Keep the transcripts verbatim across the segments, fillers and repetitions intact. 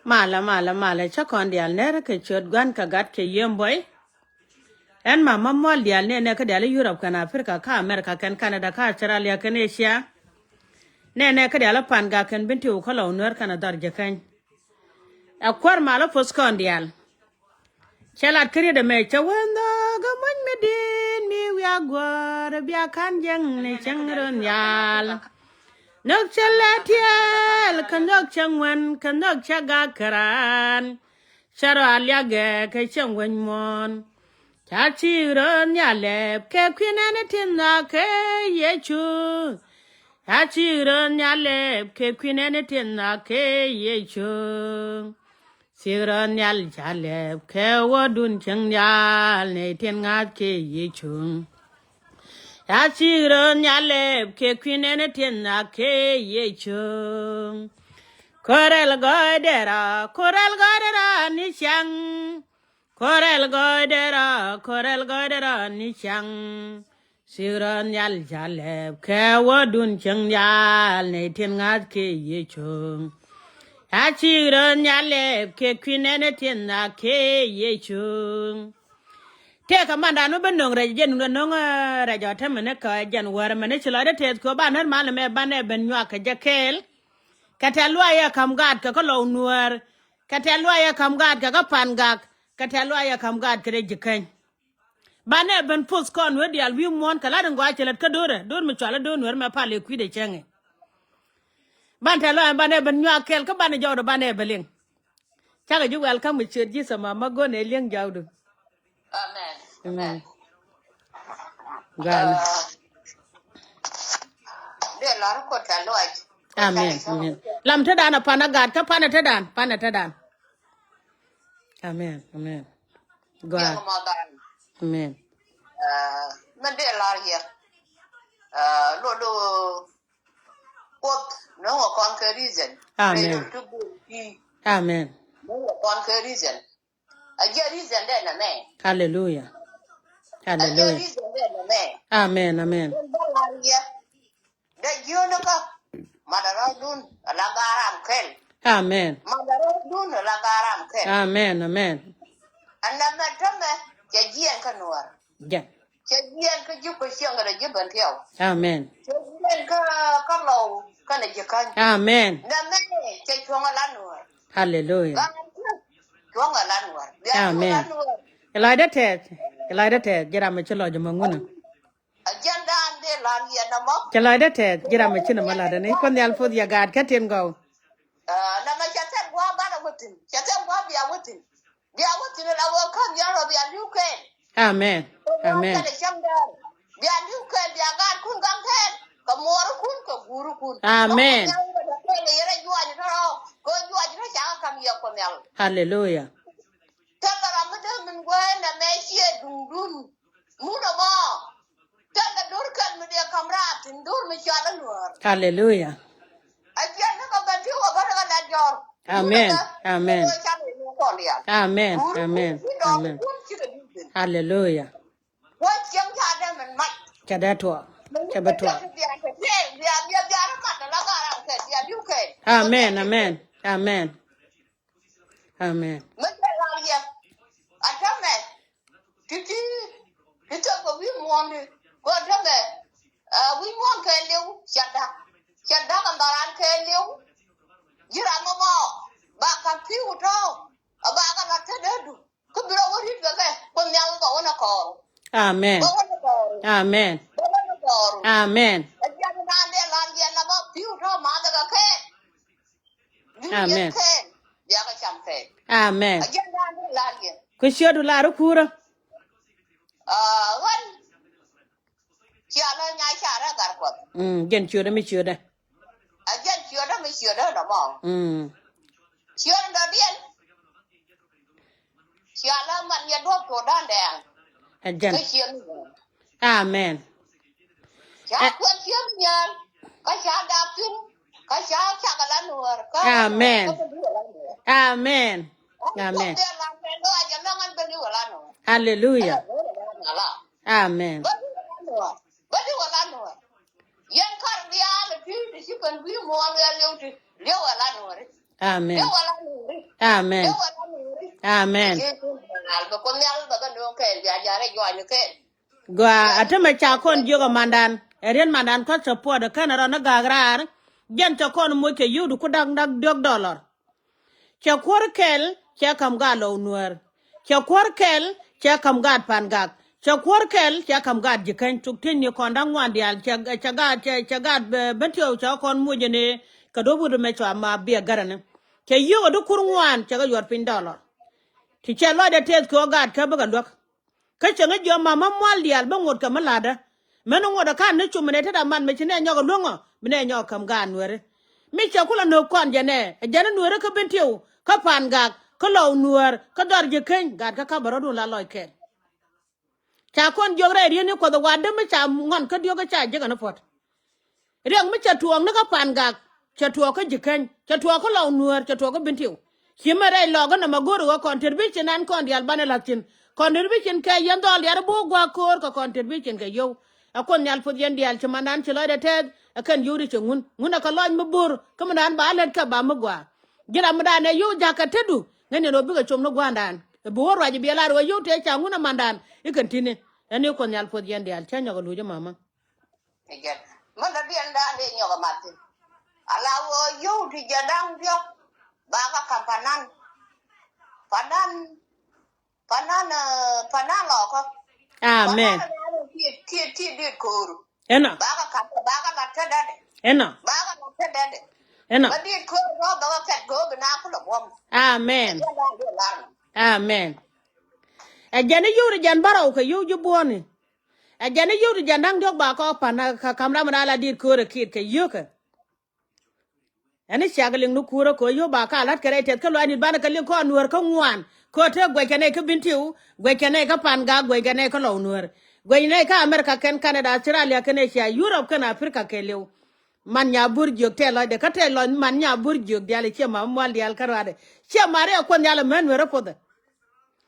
Malɛ, malɛ, malɛ, cä kɔn diaal nɛr kɛ ciöt Gua̱n kɛ Gat kɛ Yiëë Buɔy. Ɛn ma ma muɔl diaal nɛnɛ kä diaal i̱ Yurop kɛn Aprika kä Amerika kɛn Kanada kä Australia kɛn Asia. Nɛnɛ kä diaal i̱ Pan Gak kɛn Bin Tiw kä Lɔw Nuäär kɛn a dhɔr Jikäny. Ɛ kuäär malä poth kɔn diaal. Cɛ lat kä riet ɛmɛ cɛ wee nhök ɛ muny mi di̱i̱t mi wiaa guäär bia ka̱n jiäkni cäŋ run nhial. Nhök cɛ lɛ tiɛɛl kɛ nhök cɛ ŋuɛn kɛ nhök cɛ gak kɛ raan. Cɛ rɔ a liak ɛ kɛ cɛ ŋuɛny muɔ̱ɔ̱n. Ca cik rööl nhial lɛp kɛ kui̱ nɛn tin nhɔk kɛ Yecu. Ca cik rööl nhial lɛp kɛ kui̱ nɛn tin nhɔk kɛ Yecu. Cik rööl nhial ca lɛp kɛ wädun cieŋ nhial nɛy tin ŋa̱th kɛ Yecu. Ca cik rööl nhial lɛp kɛ kui̱ nɛn tin nhɔk kɛ Yecu. Korɛl gɔɔy dɛra, korɛl gɔɔy dɛra ni ciaŋ. Korɛl gɔɔy dɛra, korɛl gɔɔy dɛra ni ciaŋ. Cik rööl nhial ca lɛp kɛ wädun cieŋ nhial nɛy tin ŋa̱th kɛ Yecu. Ca cik rööl nhial lɛp kɛ kui̱ nɛn tin nhɔk kɛ Yecu. Tëëkɛ mandan mi ben nöŋ rɛc jɛn wun nöŋ rɛc ɔ tɛmɛ ni kɛ jɛn wäär mɛ ni ci lɔcdä tɛth kɛ ɣöö ba nät mal ɛmɛ banɛ ben nyuak kɛ jɛ kɛɛl. Kɛ tɛ̈th luaacä ka̱m gaat kɛ kä Lɔw Nuäär. Kɛ tɛ̈th luaacä ka̱m gaat kɛ kä Pan Gak. Kɛ tɛ̈th luaacä ka̱m gaat kɛ rɛc Jikäny. Banɛ ben poth kɔn wee diaal wi̱i̱ muɔ̱ɔ̱n kɛ la̱t in gɔaa cɛ lät kä do̱rɛ do̱r mi cual i̱ do̱r Nuäär mɛ pal ëë kui̱dɛ cäŋɛ. Ban tɛ̈th luaacä banɛ ben nyuak kɛɛl kä banɛ jɔwdɛ banɛ ben liŋ. Cakɛ ji̱ welcome mi ciöt Jesus ma ma go̱n ɛ li̱eŋ jɔwdu. Amen. Amen. Amen. Gal. Dee lar ko ta luac. Amen. Amen. Lam te dan a pan a gat ka pan a te dan pan a te dan. Amen. Amen. Gal. Amen. Mɛ dee lar yɛ. Lo lo Kuoth no̱o̱ŋ ɛ kɔn kɛ reason. Amen. Amen. No̱o̱ŋ ɛ kɔn kɛ reason. A jiɛ reason dɛ nɛ mɛ. Hallelujah. Hallelujah. A jiɛ reason dɛ nɛ mɛ. Amen. Amen. Dee jiöni kä. Madarɔdun ala garam kɛl. Amen. Madarɔdun ala garam kɛl. Amen. Amen. Ɛn nɛ mɛ tämɛ cɛ jiɛn kä nuɔr. Jɛn. Cɛ jiɛn kä ji̱ kuec ciɛŋ kɛ lɛ ji̱ ben tiɛw. Amen. Cɛ jiɛn kä kä Lɔw kɛnɛ Jikäny. Amen. Nɛ mɛ cɛ cuɔ̱ŋ a la nuɔr. Hallelujah. Gaa cuɔ̱ŋ a la nuɔr. Bia cuɔ̱ŋ a la nuɔr. Amen. Cɛ lɔcdä tɛth. Cɛ lɔcdä tɛth. Ji̱ ram mi ci lɔc ɛmɔ ŋunä. A jiɛn daan dee lan yɛn ɛmɔ. Cɛ lɔcdä tɛth. Ji̱ ram mi ci nɛ mɔ latdä ni Kuoth Nhial poth yɛ gaat kä tin gɔw. Nɛ mɛ cɛ thɛn gua̱a̱ banɛ wä thi̱n. Cɛ thɛn gua̱a̱ bia wä thi̱n. Bia wä thi̱n la wä käp yɛn rɔ bia li̱w kɛɛl. Amen. Amen. Kɛnɛ cäŋ däär bia li̱w kɛɛl bia gaatkun gaŋ kɛɛl. Kɛ muɔɔrikun kɛ guurikun. Amen. Kɛ yɛn rɔ juac rɔ kɛ juac rɔ ca kɛ ka̱m yɛ Kuoth Nhial. Hallelujah. Thilɛ ram mi dee min guäär nɛ mɛ ciɛ duŋdun. Mun ɛmɔ. Thilɛ do̱r kɛl mi dee ka̱m raar thi̱n do̱r mi cɔal i̱ nuäär. Hallelujah. A ciɛ ni kɛ ben ti wä bä ni kɛ lat jɔr. Amen. Amen. Amen. Amen. Amen. Hallelujah. Wä cieŋ ca dee min mac. Cɛ dee tuɔɔk. Cɛ bɛ tuɔɔk. Bia bia bia ri mat ala garam kɛ bia liw kɛ. Amen. Amen. Amen. Amen. Mi cɛ lar yɛ a tämɛ. Ti̱ti̱ ti thop kɛ wi̱i̱ muɔ̱ɔ̱ndi kɛ tämɛ. Wi̱i̱ muɔ̱ɔ̱n kɛ liw cɛ da̱k. Cɛ da̱k ɛn dhɔran kɛ liw. Ji̱ ram mɔmɔ ba ka̱m pi̱i̱ wä tɔ̱. A ba kɛ lat te dee du kä bi rɔ wä ri̱t kɛ kɛ Kuoth Nhial bɛ wä nɛ kɔɔru. Amen. Bɛ wä nɛ kɔɔru. Amen. Bɛ wä nɛ kɔɔru. Amen. Ɛ jiɛn naan dee lar yɛ la bä pi̱i̱ wä tɔ̱ mathɛ kɛ kɛ. Amen. Amen. Ku ciötdu lar i̱ kuurä. Ɣän cialä nya carɛ gar Kuɔth. Mm, jɛn ciötdä mi ciötdä. A jɛn ciötdä mi ciötdä nɔmɔ. Mm. Ciötdä dɔ̱diɛn. Cialä man yɛ duɔ̱p tuɔɔk da̱a̱n dɛɛŋ. Ɛ jɛn. Kä ciöt mi. Amen. Ca Kuoth ciöt mi nyäär. Kä ca dap thi̱n. Kä ca cak ala nuäär. Kä amen. Amen. Amen. Hallelujah. Amen. Amen. Amen. Amen. Amen. Gua a tämɛ ca kɔn jiök ɛ mandan ɛ riet mandan kɔc support ɛ kɛn ɛ rɔ ni gak raar. Jɛn ca kɔn moc kɛ yio̱w di ku da̱k da̱k diɔ̱k dɔlɔr. Cɛ kuäär kɛl cɛ ka̱m gaat Lɔw Nuäär. Cɛ kuäär kɛl cɛ ka̱m gaat Pan Gak. Cɛ kuäär kɛl cɛ ka̱m gaat Ji̱käny. Cuk ti̱ny ni kɔn da̱ŋ ŋuan diaal cɛ, cɛ gaat, cɛ, cɛ gaat Bentiu cɛ kɔn muc ɛn ëë kɛ duɔ̱p wut ɛmɛ cua ma biɛ gärɛni. Cɛ yio̱k ɛ di kur ŋuan cɛ kɛ yuɔr piny dɔlɔr. Ti cɛ lɔcdɛ tɛth kɛ ɣöö gaat kä bikɛ luäk. Kä cäŋ i̱ jiɔam ma mä mual diaal bä ŋot kɛ mi la̱tdä. Mɛn ŋot ɛ ka̱n ni cum mi nɛ tetdä man mi ci nɛ nyɔk ɛ luäŋ ɔ bi nɛ nyɔk ɛ käm gaat Nuääri. Mi cɛ kulɛ no̱o̱k kɔn jɛ nɛ ɛ jɛn i̱ Nuääri kä Bentiu kä Pan Gak kä Lɔw Nuäär kä Dhɔr Ji̱käny gaat kä ka̱pɛ rɔ̱dun la lɔc kɛɛl. Ca kɔn jiök rɛy riet ni Kuɔth ɛ wa̱a̱ dee mi ca ŋɔn kä diɔ̱k kä ca jiäk ɛn i̱ puɔ̱t. Riɛk mi cɛ tuɔɔk ni kä Pan Gak, cɛ tuɔɔk kä Ji̱käny, cɛ tuɔɔk kä Lɔw Nuäär, cɛ tuɔɔk kä Bentiu. Ci mɛ rɛy lɔɔk kä nɔmɔ go̱o̱r ɣöö contribution an kɔn diaal banɛ la̱th cin. Contribution kɛ yɛn dhɔl diaal i̱ bo̱o̱k gua̱a̱k ko̱o̱r kɛ contribution kɛ yio̱w. Ɛ Kuoth Nhial puɔth yɛn diaal ci mandan ci lɔcdɛ tɛth ɛ kɛn yio̱w di cɛ ŋun. Ŋun ɛ kɛ lɔc mi bo̱o̱r kä mandan ba lät kɛ ba mi gua̱a̱. Ji̱n ram mandan ɛ yio̱w ja̱kä tetdu ŋäc ni rɔ bikɛ com ni gua̱a̱ndan. Ɛ bi wä ruac bi ɛ lar ɣöö yio̱w tëë ca ŋun ɛ mandan i̱ kɛn ti̱ni. Ɛn i̱ Kuoth Nhial puɔth yɛn diaal cä nyɔk ɛ luc ɛ mama. Ɛ jɛn. Mën dɔ̱diɛn da̱a̱n dee nyɔk ɛ mat thi̱n. Ala ɣöö yio̱w ti jɛ da̱ŋ diɔ̱k. Bakɛ ka̱m panan. Panan, panan, eh, panan lɔɔkä. Amen. Panan ɛ da̱a̱n kiɛ, kiɛ, kiɛ diet ko̱o̱r. Ɛnɔ. Bakɛ ka̱m, bakɛ lat kä dɛdɛ. Ɛnɔ. Bakɛ lat kä dɛdɛ. Ɛnɔ. Bä diet ko̱o̱r bä bakɛ kɛt ko̱o̱r bi na kulɛ buɔ̱m. Amen. Ɛ jɛn da̱a̱n dee lar. Amen. Ɛ jɛn i̱ yio̱w ti jɛn bärɔw kɛ yio̱w ji̱ buɔ̱ɔ̱ni. Ɛ jɛn i̱ yio̱w ti jɛn da̱ŋ diɔ̱k ba kɔ pan ɛ kä ka̱m ram ɛ da̱a̱ la diet ko̱o̱r ɛ kiɛt kɛ yio̱kɛ. Ɛn i̱ ciak liŋ ni kuurä kɛ ɣöö yio̱w ba ka la̱t kɛ rɛy tɛth kä luac nit banɛ kɛ liŋ kɔn Nuäär kä ŋuan. Kɛ ɣöö te guɛckɛ nɛy kä Bentiu, guɛckɛ nɛy kä Pan Gak, guɛckɛ nɛy kä Lɔw Nuäär. Guɛckɛ nɛy kä America kɛn Canada, Australia kɛn Asia, Europe kɛn Africa kɛɛliw. Man nya bur jiök tɛth lɔcdɛ kä tɛth lɔc man nya bur jiök diaal i̱ ciɛ ma mual diaal kä ruaadɛ. Ciɛ ma riɛk Kuoth Nhial ɛ män Nuäär ɛ puɔthɛ.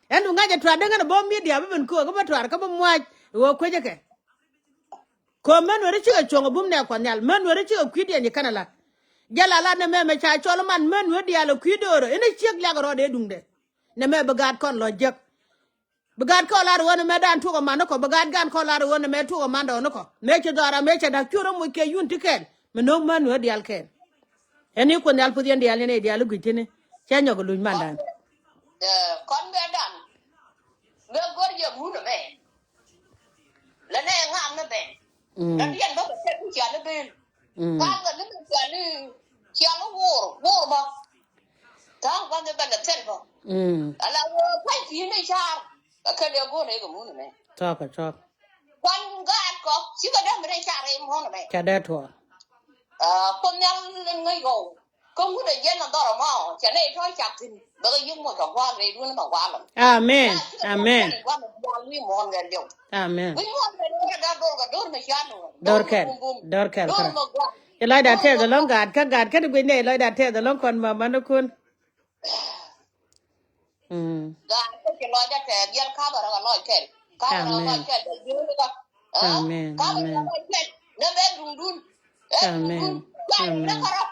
Ɛn du ŋa̱c ɛ tuaar dee ŋän ɛ bä media bi ben köök kä bä tuaar kä bä muac ɛ ɣöö kuecä kɛ. Kɛ ɣöö män Nuäär cikɛ cuɔ̱ŋ ɛ bum nɛ Kuɔth Nhial, män Nuäär cikɛ kui̱diɛn ci kɛn ɛ la̱t. Jɛ la lat nɛmɛ mɛ ca cɔl ɛ man män Nuäär diaal ɛ kui̱ do̱rä in ɛ ciek liak ɛ rɔɔdɛ duŋdɛ. Nɛmɛ bi gaat kɔn lɔ jiäk. Bi gaat kɔn lar ɣöö nɛmɛ dan tuɔk ɛ man ni kɔ, bi gaat gan kɔn lar ɣöö nɛmɛ tuɔk ɛ man dɔɔn ni kɔ. Mëë ci dhɔra mëë cɛ da̱k cuɛ rɔ moc kɛ yun ti kɛɛl mi no̱o̱ŋ män Nuäär diaal kɛɛl. Ɛn i̱ Kuoth Nhial puɔth yɛn diaal yɛn i̱ diaal i̱ gui̱c ti̱ni. Cä nyɔk i̱ luc mandan. Ɛ, kɔn bɛ dan. Bɛ gör yɛ ŋun ɛmɛ. Lɛ nɛ ŋa̱a̱m ni bɛ. Mm. Lɛ diɛn bä bɛ tɛk ni cian ni ben. Mm. Kal kɛ ni bɛ cian ni, cian ni wuur, wuur bä. Tha̱a̱ŋ bä ni bɛ lɛ thil bä. Mm. Ala wä pa̱ny ki̱i̱n ni car. Ɛ kɛn dee go̱o̱r ni kɛ ŋun ɛmɛ. Tɔk ɛ tɔk. Kuan gaat kɔ cikɛ dee mi dee car i̱ muɔ̱n ɛmɛ. Ca dee tuɔɔk. Aa, Kuoth Nhial in ŋäc ɣɔw. Kä ŋut ɛ jiɛn ɛ dhɔr ɛmɔ cɛ nɛy tɔ̱ cak thi̱n bɛ kɛ yi̱k moc kɛ gua̱a̱r rɛy duun bɛ gua̱a̱r lɔm. Amen. Amen. Amen. Dɔr kɛl, dɔr kɛl kärä. Ilɔcda tɛth ɛlɔ̱ŋ gaat kä gaat kä ti guic nɛ ilɔcda tɛth ɛlɔ̱ŋ kɔn ma manikun. Mm. Gaat kä ci lɔc a tɛɛk yɛn ka̱pɛ rɔ kɛ lɔc kɛl. Ka̱pɛ rɔ kɛ lɔc kɛl bɛ jiöl kä. Amen. Ka̱pɛ rɔ kɛ lɔc kɛl nɛ bɛ duŋdun. Ɛ duŋdun. Gaat rɔ nɛ kärɔ.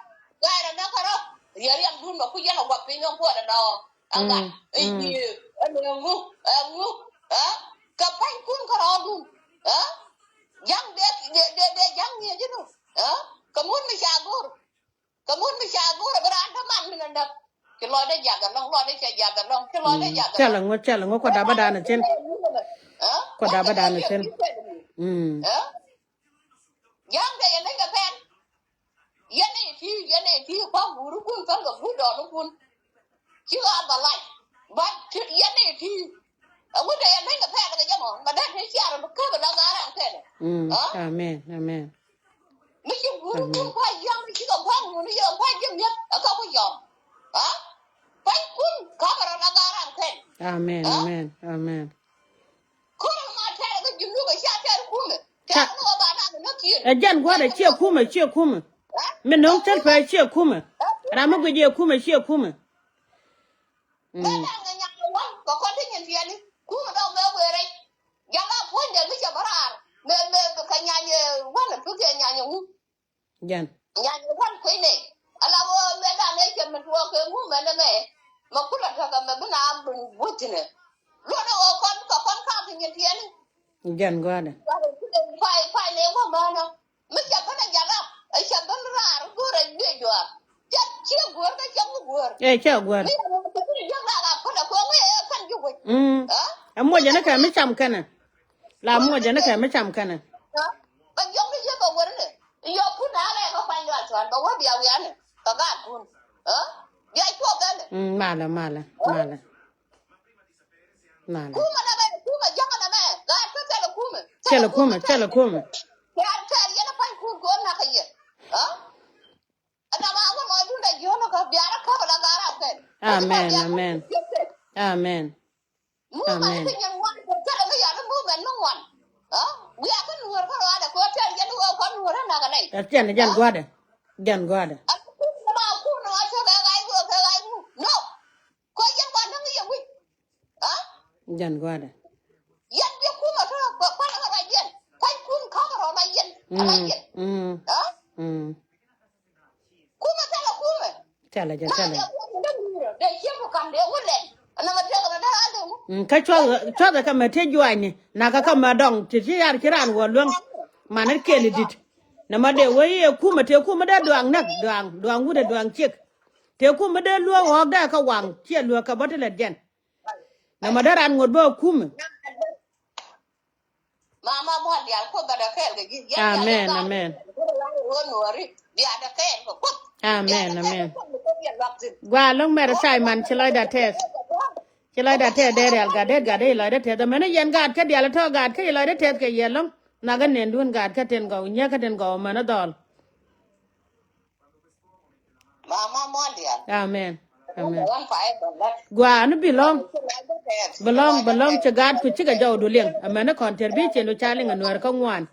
Gaat rɔ nɛ kärɔ. Riɛk riɛkdun bɛ ku yɛn a gua̱p piny kä kuɔt ɛnɔ. Ɛ gat. Ɛ yiëë. Ɛ nɛ ŋu. Ɛ ŋu. Ɛ kɛ pa̱nykun kärɔɔdun. Ɛ ja̱ŋ dee dee dee ja̱ŋ ŋi̱eec inɔ. Ɛ kɛ ŋun mi ca go̱r. Kɛ ŋut mi ca go̱o̱r ɛ bi raan tä man mi nɛ näk. Ci lɔcdɛ jiath ɛlɔ̱ŋ, lɔcdɛ cɛ jiath ɛlɔ̱ŋ, ci lɔcdɛ jiath ɛlɔ̱ŋ. Cɛ lɛ ŋut, cɛ lɛ ŋut, kuɔt dapä dan ɛ thi̱n. Kuɔt dapä dan ɛ thi̱n. Ja̱a̱ŋ dee yɛ leny kɛ pɛn. Yɛn nɛy ti, yɛn nɛy ti kua̱k guurikun päl kɛ guut dɔɔnikun. Ci ɣaath bɛ lac. But yɛn nɛy ti. Ɛ ŋut dee yɛ leny kɛ pɛn kɛ jɛ mɔ mɛ dee te ciaar bi käp ɛ la ŋa̱a̱r ɛn pɛn. Amen, amen. Mi ci guur kun kua̱c yɔm mi ci kɛ kua̱c ŋun yɔm kua̱c ji̱ mi̱eth ɛ kɛ ku yɔm. A pa̱ny kun ka̱pɛ rɔ la ga̱a̱ ram kɛn. Amen, amen, amen. Ko̱r ma tɛɛr kä ji̱ luk ɛ cia tɛɛr kumɛ. Tɛɛr ni wä ba na kɛ näk kiɛn. Ɛ jɛn gua̱a̱r ɛ ciɛ kumɛ, ciɛ kumɛ. Mi no̱o̱ŋ thil pɛ ciɛ kumɛ. Ram mi guic ɛ kumɛ, ciɛ kumɛ. Mɛ da̱ŋ kɛ nyaŋ ɛ wa̱n kɛ kɔn ti nyin tiɛli. Kumɛ dɔ̱ŋ mɛ wee rɛc. Ja̱ŋ a puɔ̱nydɛ mi cɛ bä raar. Mɛ, mɛ kɛ nyany ɛ wa̱n ɛ pek kɛ nyany ɛ ŋu. Jɛn. Nyany ɛ wa̱n kuecnɛ. Ala ɣöö mɛ da̱ŋ ɛ cɛ mi tuɔɔk kɛ ŋu mɛn ɛmɛ. Mɛ kulɛ tekɛ mɛ bi na wuthinɛ. Luɔtdɛ ɣöö kɔn kɛ kɔn ka̱a̱k ti nyin tiɛni. Jɛn gua̱dɛ. Kuay, kuay ni wä mänä. Mi cɛ känɛ jalap ɛ cɛ ben raar go̱o̱rɛ juɛ juaar. Cɛ ciɛ guäär kä cɛ mi guäär. Ɛ cɛ guäär. Mi yɛ mɛ cɛ ben jiäk raar a känɛ kuɛ ŋuɛ ɛ kän ji̱ wec. Mm. Ɛ muɔcɛ ni kɛ mi cam känɛ. La muɔcɛ ni kɛ mi cam känɛ. Bɛ jiɔk ni ciɛ bɛ wär ni. Yɔk kun na rɛ kä kuany jual cuan bɛ wä bia wiani. Kɛ gaat kun. Bia cuɔ bɛnɛ. Mm, malɛ, malɛ, malɛ. Nana. Kumɛ na mɛ, kumɛ jakä na mɛ. Gaat kä thilɛ kumɛ. Thilɛ kumɛ, thilɛ kumɛ. Kɛɛr, kɛɛr yɛn a pa̱ny kun go̱o̱r nakä yɛ. Ɛ? Ɛn a ma wä mɔ dundɛ jiɔn kä biarä kä la gaat a kɛn. Amen, amen. Amen. Mumɛ ni kɛ nyɛn wan kɛ thilɛ mi yɔn mumɛ ni wan. Ɛ? Wiaa kä nuɔr kä rɔadɛ kɛ thilɛ yɛn wä kɔn nuɔr nakä nɛy. Ɛ thilɛ jɛn gua̱dɛ. Jɛn gua̱dɛ. Ɛ kumɛ ma kumɛ wa thilɛ kɛ ɣa̱c wä kɛ ɣa̱c wä. No. Kɔ yɛn wa näŋ yɛ wi̱c. Ɛ? Jɛn gua̱dɛ. Yɛn bi kumɛ tɔ kɔ kɔn kɔ rɔ yɛn. Kɔc kun kɔk rɔ ma yɛn. Ala yɛn. Mm. Ɛ? Mm. Kumɛ tɛlɛ kumɛ. Tɛlɛ jɛ tɛlɛ. Dee ciɛ ku kam dee wulɛ. Ana ma tɛlɛ ma dee alɛ wu. Mm, kä cuath cuath kɛ mɛ tëë juanyni. Nakä kä mɛ dɔŋ ti ci yar ci raan wä luäŋ. Manɛ kɛɛl i̱ di̱t. Nɛ ma dee wee i̱ ɛ kumɛ tëë kumɛ dee duaŋ näk duaŋ duaŋ wut ɛ duaŋ ciek. Tëë kumɛ dee luäŋ ɣɔɔk dee kä waŋ ciɛ luäk kɛ bä ti lät jɛn. Nɛ ma dee raan ŋot bä ɛ kumɛ. Amen, amen. Amen, amen. Gua loŋ mɛr Simon ci lɔcda tɛth. Ci lɔcda tɛth dee rial gat dee gat dee lɔcda tɛth. Amen, yɛn gat kä dial tɔ gat kä ci lɔcda tɛth kɛ yɛ loŋ. Nakä nendun gat kä tin gɔw nyɛ kä tin gɔw mɛn a dhɔl. Amen. Amen. Gua̱a̱n bi lɔ̱ŋ. Bi lɔ̱ŋ, bi lɔ̱ŋ ci gaat ku cikɛ jɔw du liŋ. Amen. Kɔn tɛr bi cin du ca liŋ a nuɛr kä ŋuan.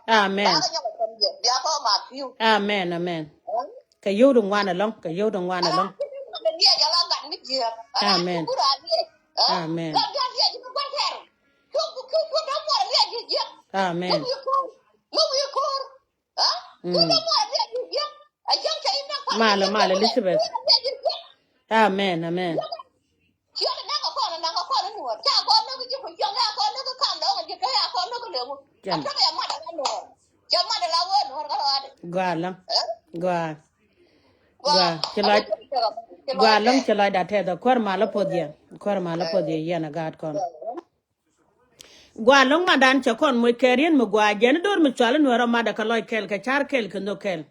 Amen. Amen, amen. Kɛ yio̱w di ŋuan ɛlɔ̱ŋ, kɛ yio̱w di ŋuan ɛlɔ̱ŋ. Amen. Amen. Amen. Mm. Malɛ, malɛ, Elizabeth. Amen, amen. Gua lɔŋ. Gua. Gua. Ci lɔc. Gua lɔŋ ci lɔcda tɛth. Kuäär malä puɔth yɛ. Kuäär malä puɔth yɛ yɛn a gaat kɔn. Gua lɔŋ madan cɛ kɔn moc kɛ rien mi gua jɛn dor mi cual nuɛrɛ madɛ kɛ lɔc kɛl kɛ car kɛl kɛ nhök kɛl.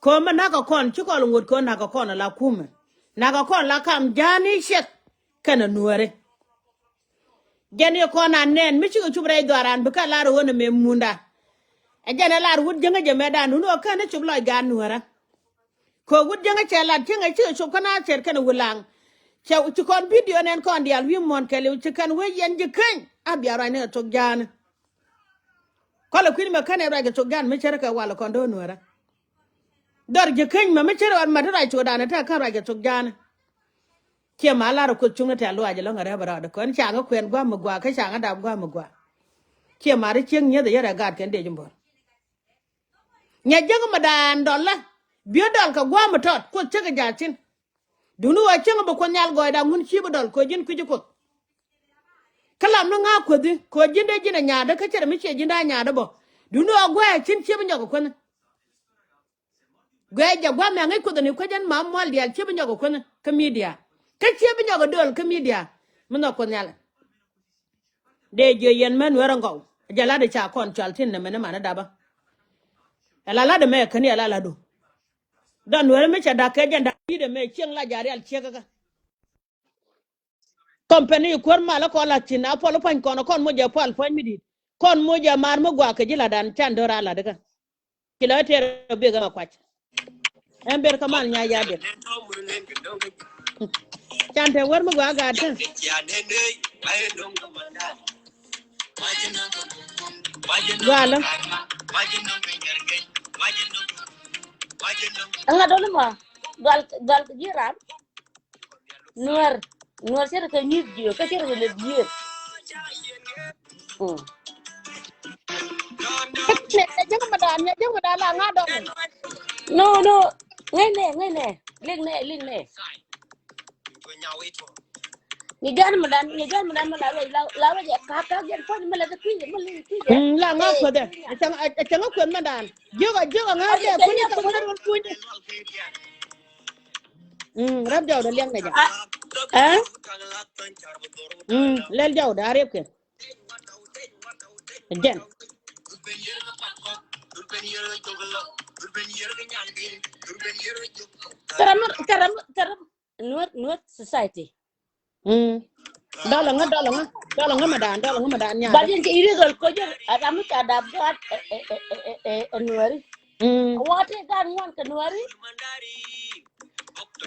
Ko̱mɛ nakä kɔn ci kɔn ŋot ko̱ nakä kɔn la kumɛ. Nakä kɔn la kam jani ciek kɛnɛ nuɛri. Jɛn i̱ kɔn a nɛn mi cikɛ cup rɛy dhuaran bikɛ lar ɣöö nɛ mɛ munda. Ɛ jɛn ɛ lar wut jäŋä jɛ mɛ dan wun ɣöö kɛn i̱ cup lɔc gaat nuɛrä. Kɛ wut jäŋä cɛ lat cieŋɛ cikɛ cop kä na cɛr kɛn wulaŋ. Cɛ ci kɔn bidio nɛn kɔn diaal wi̱i̱ muɔ̱n kɛɛliw ci kɛn wee yɛn ji̱ keny a bia ruacni kɛ thok ja̱a̱ni. Kɔlɛ kui̱n mɛ kɛn ɛ ruac kɛ thok ja̱a̱ni mi cär kɛ wal kɔn do̱r nuɛrä. Dhɔr ji̱ keny mɛ mi cär ɛ mat ruac thok da̱a̱ni tɛk kɛn ruac kɛ thok ja̱a̱ni. Ciɛ ma lar kuoth cuŋni tɛ̈th luaac ɛlɔ̱ŋ ɛ rɛp ɛ rɔɔdɛ kɔn caŋä kuɛn gua̱a̱m mi gua̱a̱ kä caŋä dap gua̱a̱m mi gua̱a̱. Ciɛ ma ri cieŋ nyieth ɛ yɛt ɛ gat kɛn dec in bo̱r. Nyɛ jäŋ mi daan dɔl lä. Biö dɔl kɛ gua̱a̱m mi tɔt kuoth cäkɛ ja̱a̱ thi̱n. Duŋni ɣöö cäŋ bi kuoth nhial gɔɔyda ŋun ci bi dɔl kɛ ɣöö ji̱n kui̱ci kuoth. Kä lam ni ŋa̱a̱k kuethi kɛ ɣöö ji̱n dee ji̱n ɛ nyaatdä kä cɛ rɛ mi ciɛ ji̱n dee nyaatdä bä. Duŋni ɣöö gua̱a̱ ɛ thi̱n ci bi nyɔk ɛ kuenh. Guɛ jɛ gua̱a̱m mɛ ŋäc kuoth ni kuec ɛn mam mual diaal ciɛ bi nyɔk ɛ kuenh kä midia. Kä ciɛ bi nyɔk ɛ dööl kä midia. Mi nhɔk kuoth nhial. Dee jiö yɛn mɛ nuɛr ɛ ŋɔw. Jɛ lat ɛ ca kɔn cual thi̱n nɛ mɛn ɛ man ɛ dapä. Ɛ la lat ɛ mɛ ɛ käni ɛ la lat du. Dhɔn nuɛr mi cɛ dak kɛ jɛn dak di̱t ɛ mɛ cieŋ la ja̱ rial ciek kä. Company kuäär mal kɔn la thi̱n a puɔl pua̱ny kɔn kɔn moc jɛ pual pua̱ny mi di̱i̱t. Kɔn moc jɛ maar mi gua̱a̱k kɛ ji̱ la̱tdan can do̱r a la̱t ikä. Ci lɔ tëër rɔ biek ɛmɛ kuac. Ɛn ber kä mal nya ya̱diɛn. Can te wär mi gua̱a̱k gaat kä. Gua̱a̱lä. Ɛŋa dɔl ma dual dual ji̱ ram. Nuɛr, nuɛr cɛ rɛ kɛ nyuth jiö kä cɛ rɛ kɛ lɛ bier. Mm. Ala ŋa dɔŋ. No, no. Ŋäc nɛ, ŋäc nɛ. Liŋ nɛ, liŋ nɛ. Ni jɔn mi dan, ni jɔn mi dan mi la wec, la, la wec, ka, ka, jɛn puɔ̱ny mi la dee kui̱, mi liŋ kui̱. Mm, la ŋa kuoth ɛ. Ɛ cäŋ, ɛ cäŋ kuoth mi dan. Jiök a, jiök a ŋa dee kui̱ ni cäŋ kuoth. Mm, rɛp jɔw dee liɛŋ nɛ jɛ. Ɛ? Mm, lɛl jɔw dee a rɛp kɛ. Jɛn. Kɛ ram, kɛ ram, kɛ ram Nuer, Nuer society. Mm. Dɔlɔ ŋä, dɔlɔ ŋä, dɔlɔ ŋä ma dan, dɔlɔ ŋä ma dan nya. But in the illegal kojol, a ram mi ca dap gaat, ɛ, ɛ, Nueri. Mm. Wate gaat ŋuan kɛ Nueri.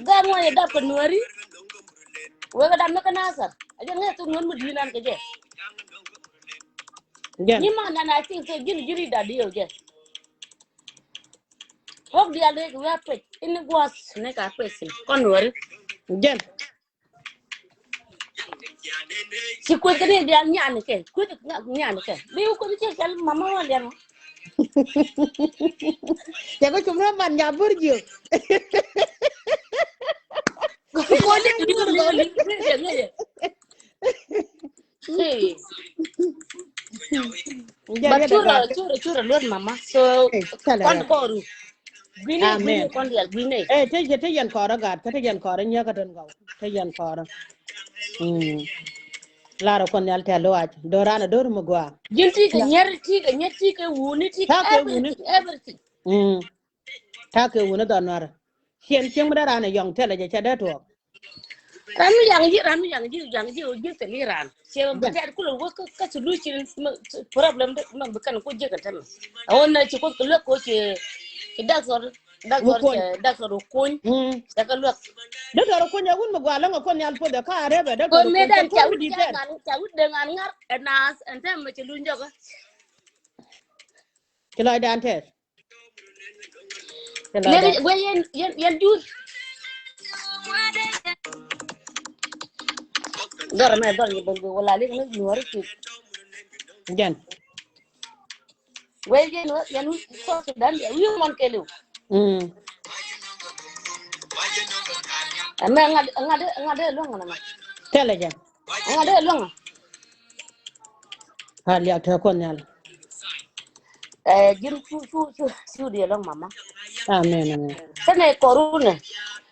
Gaat ŋuan ye dap kɛ Nueri. Wek a dap ni kɛ Nasir. A jɛ ŋɛ thuk Nuer mi di̱i̱t nan kɛ jɛ. Jɛn. Ni man nan, I think so, ji̱n ji̱ ri da diɛw jɛ. Wok dial dee kɛ wi̱i̱ a pec. Ini guas ni ka pec ni. Kɔn Nueri. Jɛn. Ci kueth kɛ ni dial nyan kɛ. Kueth nyan kɛ. Bi kueth ci kɛl mama wa lian. Cɛ kɛ cum rɛ man nya bur jiök. Ko li li li li. Hey. But cura, cura, cura luot mama. So, kɔn kɔru. Guini, guini, kɔn dial guini. Eh, te, te, te yɛn kɔrɔ gat, te yɛn kɔrɔ nyɛ ka den gɔw. Te yɛn kɔrɔ. Mm. Lara kɔn dial tɛl luac. Doran a dor mi gua. Jin ti kɛ nyɛr, ti kɛ nyɛr, ti kɛ wuni, ti kɛ everything, everything. Mm. Ta̱a̱ kɛ wuni dhɔn nuarä. Ciɛn cieŋ mi dee raan ɛ yɔ̱ŋ tɛlɛ jɛ cɛ dee tuɔɔk. Ran mi yaŋ ji̱, ran mi yaŋ ji̱, yaŋ ji̱, ji̱ thil i̱ ran. Ciɛ bi tɛt kulɛ wä kä, kä solution problem dee mɛ bi kɛn ku ji̱ kɛ tɛmɛ. A wä nɛ ci kuoth kɛ luäk ko ci, ci doctor, doctor, ci doctor Okuny. Mm. Cɛ kɛ luäk. Doctor Okuny a wun mi gua läŋ a kuɔn nhial puɔth ɛ ka a rɛp ɛ doctor Okuny. Kɛ kuɔn wun di tɛt. Ca wut dee ŋan ŋar ɛ naath ɛn tɛmɛ ci luny jɔkä. Ci lɔcdan tɛth. Ci lɔcdan. Wee yɛn, yɛn, yɛn jur. Dhɔr mɛ dhɔr ni bɛn bi wala lik ni nuɔri ci. Jɛn. Wee yɛn, yɛn South Sudan ya wi̱i̱ mɔn kɛliw. Mm. Ɛmɛ ŋa̱t, ŋa̱t, ŋa̱t luɔ̱ŋ na mɛ. Tɛlɛ jɛn. Ŋa̱t dee luäŋ. A liak te kuɔth nhial. Eh, ji̱n cu, cu, cu, cu diɛ luäŋ mama. Amen, amen. Kɛnɛ kɔrunɛ.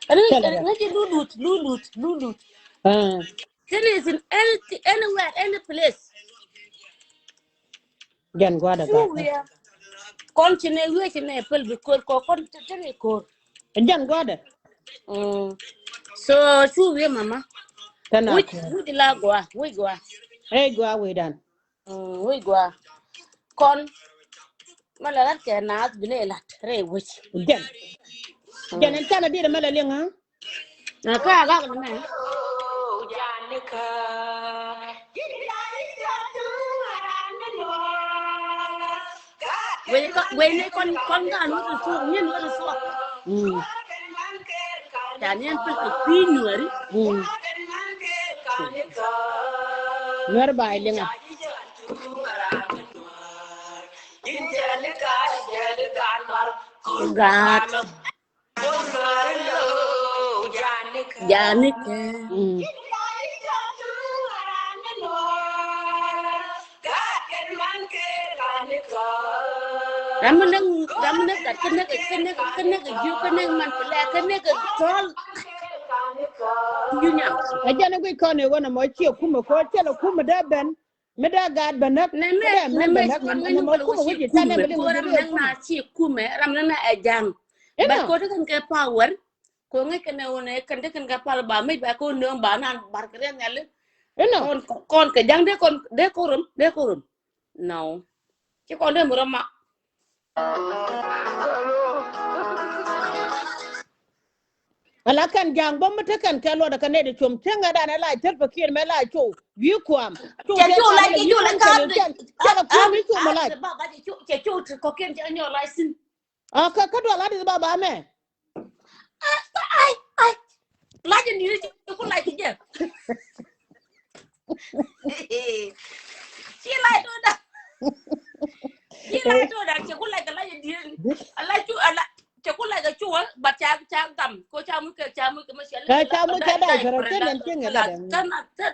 Kɛnɛ, kɛnɛ ji̱ lulut, lulut, lulut. Ah. Kɛnɛ is in any, anywhere, any place. Jɛn gua̱dɛ gat. Kɔn ci nɛ wi̱i̱ ci nɛ pɛl bi ko̱r kɔ kɔn ci nɛ ko̱r. Jɛn gua̱dɛ. Mm. So cu wi̱i̱ mama. Tɛn a wi̱c, wi̱c la gua, wi̱c gua. Ɛ gua wi̱dan. Mm, wi̱c gua. Kɔn mɛ la lat kɛ naath bi nɛ lat rɛ wi̱c. Jɛn. Jɛn in canɛ dit mɛ la liŋ ha. Na ka gak ni mɛ. Wei ka, wei ni kɔn, kɔn gan wut su, nyin wut su. Mm. Ca ni en pil kɛ kui̱ nuɔri. Mm. Nuɔri ba iliŋa. Gaat. Janikɛ. Mm. Ram mi näk, ram mi näk gat kä näk, kä näk, kä näk jiök, kä näk man pɛ lɛ, kä näk tɔl. Ju nyam. A jɛn a guic kɔn i̱ ɣän ɛmɔ ciɛ kumɛ kɔ cɛ lɛ kumɛ dee ben. Mi dee gaat bɛ näk, nɛ mɛ, nɛ mɛ ci kɔn ŋäc ni bɛ lɛ wä ci kumɛ, kɛ ram näk na ci kumɛ, ram näk na ɛ ja̱ŋ. Bɛ kɔ ti kɛn kɛ power, kɔ ŋäc kɛn ɛ wä nɛ kɛn ti kɛn kɛ pal ba mec ba kɔ nööŋ ba nan bar kɛ riɛn nhiali. Inɔ. Kɔn, kɔn kɛ ja̱ŋ dee kɔn, dee kɔ rom, dee kɔ rom. No. Ci kɔn dee mi rom ma. Ala kɛn ja̱a̱ŋ bä mi te kɛn kɛ luɔt ɛ kɛ nɛy ti com cieŋ ɛ dan ɛ la cäl pɛ kiɛn mɛ la cow wi̱i̱ kuam. Cɛ cow la, cɛ cow la ka cɛ la kuam i̱ com ɛ la. Baba cɛ cow, cɛ cow ti kɔkiɛn cɛ nyɔr la sin. A kä kä dual adith baba mɛ. Ai, ai. La jɛ ni cɛ ku la cɛ jɛ. Ci la to da. Ci la to da cɛ ku la cɛ la jɛ. Ala cu, ala, cɛ ku la cɛ cu wä, but ca, ca gam, ko ca mu kɛ, ca mu kɛ ma cɛ. Ɛ, ca mu cɛ da jɔrɔ, cɛ nɛn cɛ ŋɛ la dɛ. Cɛ na, cɛ,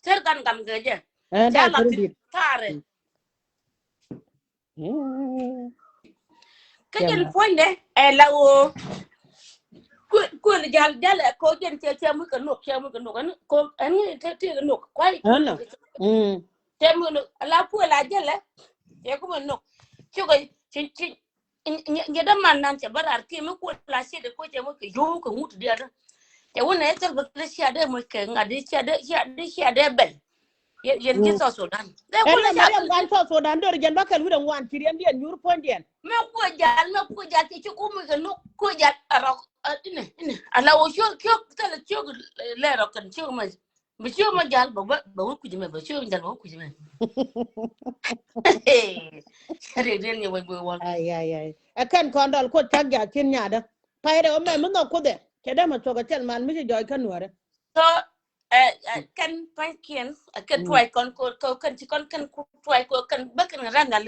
cɛ gan gam kɛ jɛ. Ɛ, da jɔrɔ dit. Tare. Kä jɛn puɔ̱nydɛ ɛ la ɣöö kuël jal jal ɛ kɔ jɛn cɛ cɛ muk kɛ nok, cɛ muk kɛ nok ɛn kɔ ɛn ŋi̱ te te kɛ nok kuay. Cɛ muk kɛ nok ala kuël a jɛlɛ cɛ kumɛ nok. Cukɛ ci ci nyɛ däman nan cɛ bä rar kiɛ mi kuël a ciɛ dee kɔ cɛ muk kɛ yo̱o̱ kɛ ŋut diaal. Cɛ wunɛ cɛ bä kɛ ciɛ dee muk kɛ ŋa̱t di ciɛ dee ciɛ dee ciɛ dee bɛl. Yɛn, yɛn ji̱ South Sudan. Ɛn la Mariam wan South Sudan dor jɛn ba kɛl wi̱dɛ ŋuan ci riɛm diɛn nyuur puɔ̱ny diɛn. Mɛ kuɛ jal, mɛ kuɛ jal ci ci kum kɛ nuk kuɛ jal a rɔk. Inɛ, inɛ. Ala wä ciök, ciök, thilɛ ciök lɛ rɔk kɛn ciök mɛ. Bi ciök mɛ jal bɛ wä, bɛ wä kui̱c mɛ, bɛ ciök mɛ jal bɛ wä kui̱c mɛ. Riɛk diɛn yɛ wä guɛ wä. Ay, ay, ay. Ɛ kɛn kɔn dɔl kuɔt cak jal cin nyaadä. Pay rɛ wä mɛ mi nhɔk kuothɛ. Cɛ dee mɛ thuɔk ɛ thil man mi ci jɔɔc kä nuäärä. So, ɛ, ɛ, kɛn pa̱nykiɛn, ɛ, kɛn tuay kɔn ko, ko, kɛn ci kɔn, kɛn ku tuay ko, kɛn bä kɛn ran nal.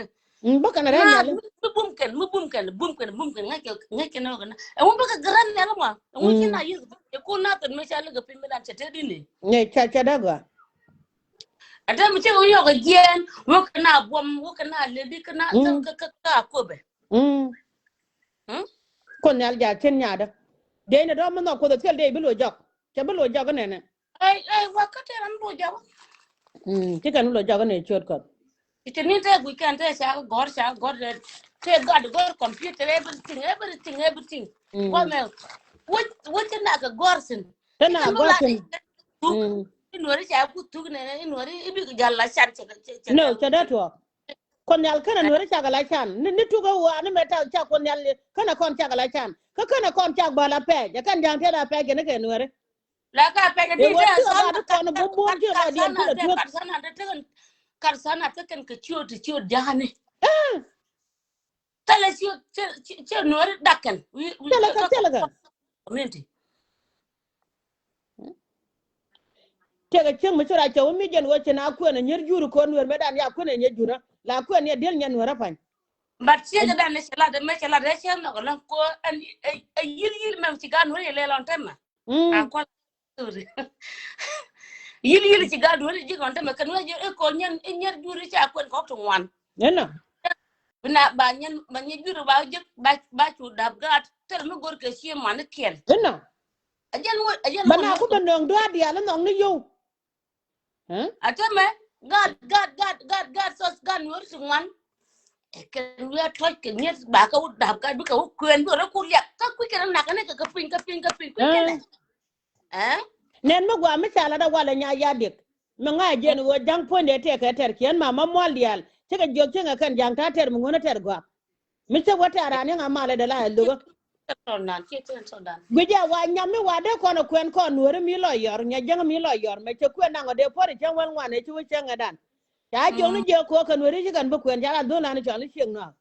Bä kɛn ran nal. Mi bum kɛn, mi bum kɛn, bum kɛn, bum kɛn, ŋäc kɛ, ŋäc kɛn nɔ kɛn. Ɛ wun bä kɛ ran nal mɔ, ɛ wun ci na yir, ɛ kun na tɛn mi ca lɛ kɛ piny mi dan cɛ te di ni. Ŋɛ ca, ca da gɔa. Ɛ te mi cɛ wun yɔk ɛ jiɛn, wun kɛ na buɔm, wun kɛ na ledi, kɛ na, kɛ, kɛ, kɛ, kɛ a kopɛ. Kuoth Nhial ja cin nyaadä. Dee ni dɔ̱ mi nhɔk kuoth ɛ thil dee bi luɔ jɔk. Cɛ bi luɔ jɔk inɛnɛ. Ɛ, ɛ, wa kä tëë ram luɔ jɔk. Ci kɛn bi luɔ jɔk inɛ ciöt Kuɔth. Ci ni tëë guic kɛn tëë ca gɔ̱r, ca gɔ̱r dee. Tëë gat gɔ̱r computer, everything, everything, everything. Guamɛ, wec, wec ci nak kɛ gɔ̱r thin. Tëë nak gɔ̱r thin. Inuɔri ca ku thuk nɛnɛ, inuɔri ibi jal la can cɛ, cɛ, cɛ. No, cɛ dee tuɔɔk. Kuɔth Nhial känɛ nuɛri cakɛ la can. Ni, ni tukɛ wua ni mɛ tak cak Kuɔth Nhial känɛ kɔn cakɛ la can. Kä känɛ kɔn cak bä la pɛɛc. Ɛ kɛn ja̱ŋ tëë la pɛɛc kɛn kɛ nuɛri. La ka pɛɛc ɛ ti tëë kɔn bum bum ti la diɛn ti la tuɔth. Karsana te kɛn, karsana te kɛn kɛ ciöt ti ciöt ja̱a̱ni. Thilɛ ciöt, ciöt, ciöt nuɛri dak kɛn. Thilɛ kɛ, thilɛ kɛ. Community. Tiɛkɛ cieŋ mi ci ra cɛ wä mi jɛn wä ci na kuɛn a nyier jur kɔn nuɛr mɛ dan ya kuɛn a nyier jur la kuɛn yɛ diel nyɛ nuɛr a pa̱ny. But ciek dan ni cɛ lat mɛ cɛ lat rɛ cɛ nhɔk lɔŋ ko ɛn ɛ yil yil mɛm ci gan wä yɛ lɛ lɔŋ tɛmɛ. A kual. Yil yil ci gan wä yɛ jik lɔŋ tɛmɛ kɛn wä yɛ ɛ kɔn nyɛn ɛ nyier jur ca kuɛn kɔk ti ŋuan. Ɛnɔ. Bina ba nyɛn ba nyɛ jur ba jik ba ba cu dap gaat tɛl mi gor kɛ cie man kiɛn. Ɛnɔ. Ajɛn wä, ajɛn wä. Bana ku bɛ nöŋ duaar diaal nɔŋ ni yio̱w. A tɛmɛ gat, gat, gat, gat, gat, sɔs gat nuɔr ti ŋuan. Ɛ kɛ wiaa tɔc kɛ ŋi̱et ba kɛ wä dap gat bikɛ wä kuɛn bi rɔ ku liak kä kui̱ kɛn nak kɛn kɛ kɛ piny kɛ piny kɛ piny kui̱ kɛn. Ɛ nɛn mi gua mi ca lat a walɛ nya ya dik. Mi ŋa̱c jɛn ɣöö ja̱ŋ puɔ̱nydɛ tëëkɛ tɛr kiɛn ma ma mual diaal cikɛ jiök cieŋɛ kɛn ja̱ŋ ta̱a̱ tɛr mi ŋuän a tɛr gɔaa. Mi cä wä tɛ̈r raan yäŋ a malɛ dee la ɛ lokä. Guic ɛ wa nyam mi wa dee kɔn ɛ kuɛn kɔn nuääri mi lɔ yɔr nyɛ jäŋ mi lɔ yɔr mɛ cɛ kuɛn naŋ ɔ dee puɔ̱ri cäŋ wäl ŋuan ɛ ci wä cäŋ ɛ dan. Ca jiɔk ni jiɛ ko̱o̱k kɛ nuääri ci kɛn bi kuɛn ca la dhol lan i̱ cɔal i̱ cieŋ nɔak.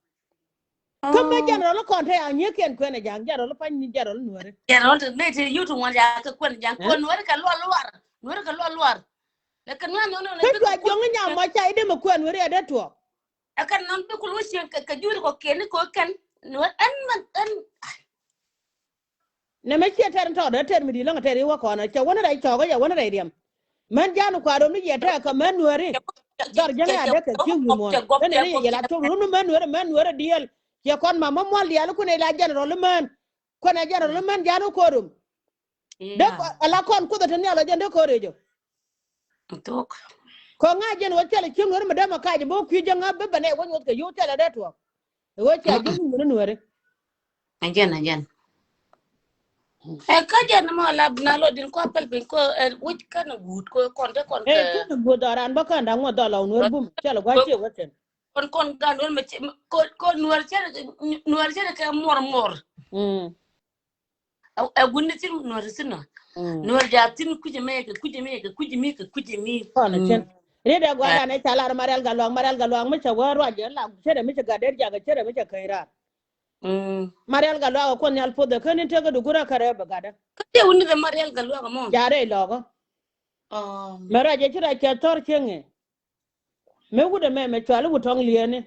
Kä mi jɛn rɔl kɔn te a nyiëkiɛn kuɛn ɛ ja̱ŋ jɛn rɔl pa̱ny ni jɛn rɔl nuääri. Jɛn rɔl te ne te yut ŋuan ca kɛ kuɛn ja̱ŋ kuɛn nuääri kɛ lual luar nuääri kɛ lual luar. Kä cua jiɔk ni nyam mɔ ca i̱ dee mi kuɛn nuääri ɛ dee tuɔɔk. Ɛ kɛn nɔn bi kul wä cieŋ kɛ juri kɔ kiɛn ni kɔ kɛn ni wä ɛn mɛn ɛn. Nɛ mɛ ciɛ tɛr in tɔɔdɛ tɛr mi di̱i̱t lɔŋ tɛr i̱ wä kɔn cɛ wä ni rɛy cɔɔk yɛ wä ni rɛy riɛm. Mɛn ja̱a̱n kua̱r rom ni yɛ tɛk kɛ mɛn nuääri. Jɔr jäŋ ya dee kɛ ciek wi̱i̱ muɔ̱ɔ̱n kä nɛ ni yɛ yɛ la tuɔk run ni mɛn nuääri mɛn nuääri diɛɛl. Cɛ kɔn ma mɛ mual diaal kun ɛ la jɛn rɔl imɛn. Kuɛn ɛ jɛn rɔl imɛn ja̱a̱n wä ko̱o̱r rom. Dee ala kɔn kuoth ɛ te nhial ɔ jɛn dee ko̱o̱r rɛc ɔ. Thok. Kɔ ŋa̱c jɛn wä thilɛ cieŋ nuäri mi dee mɛ kac bä kui̱ jɛ ŋa̱ bä bɛ nɛ wä nyuɔth kɛ yo̱w thilɛ dee tuɔɔk. Ɛ wä cia ji̱ mi nuäri nuäri. Ɛ jɛn ɛ jɛn. Ɛ kä jɛn mɔ la na lɔ din kɔ pɛl piny kɔ ɛ wi̱c kɛn guut kɔ kɔn te kɔn kɛ. Ɛ kɛn guut dhɔran bä kɛn da̱ŋ wä dhɔl ɔ nuäri bum thilɛ gua̱c ciɛ wä thin. Kɔn kɔn gan wä mɛ kɔ nuäri cɛ nuäri cɛ kɛ muɔr muɔr. Ɛ, ɛ, gundi tin nuɔri tin nɔ. Nuɔri ja tin kuji me kɛ kuji me kɛ kuji mi kɛ kuji mi. Kɔn tin. Ri dɛ gua dan ɛ ca lar Marial Galuak, Marial Galuak mi cɛ wä ruac jɛ la cɛ dɛ mi cɛ gat der jakɛ cɛ dɛ mi cɛ kɛ rar. Marial Galuak ɛ kuɔn nhial puɔth ɛ kä ni tek ɛ dugurɛ kɛ rɛ bɛ gat dɛ. Kä dee wuni dɛ Marial Galuak mɔ. Ja rɛ lɔkɔ. Mɛ ruac jɛ ci ruac cɛ thɔr cieŋɛ. Mëë wut ɛmɛ mɛ cuali wut tɔŋ liɛɛni.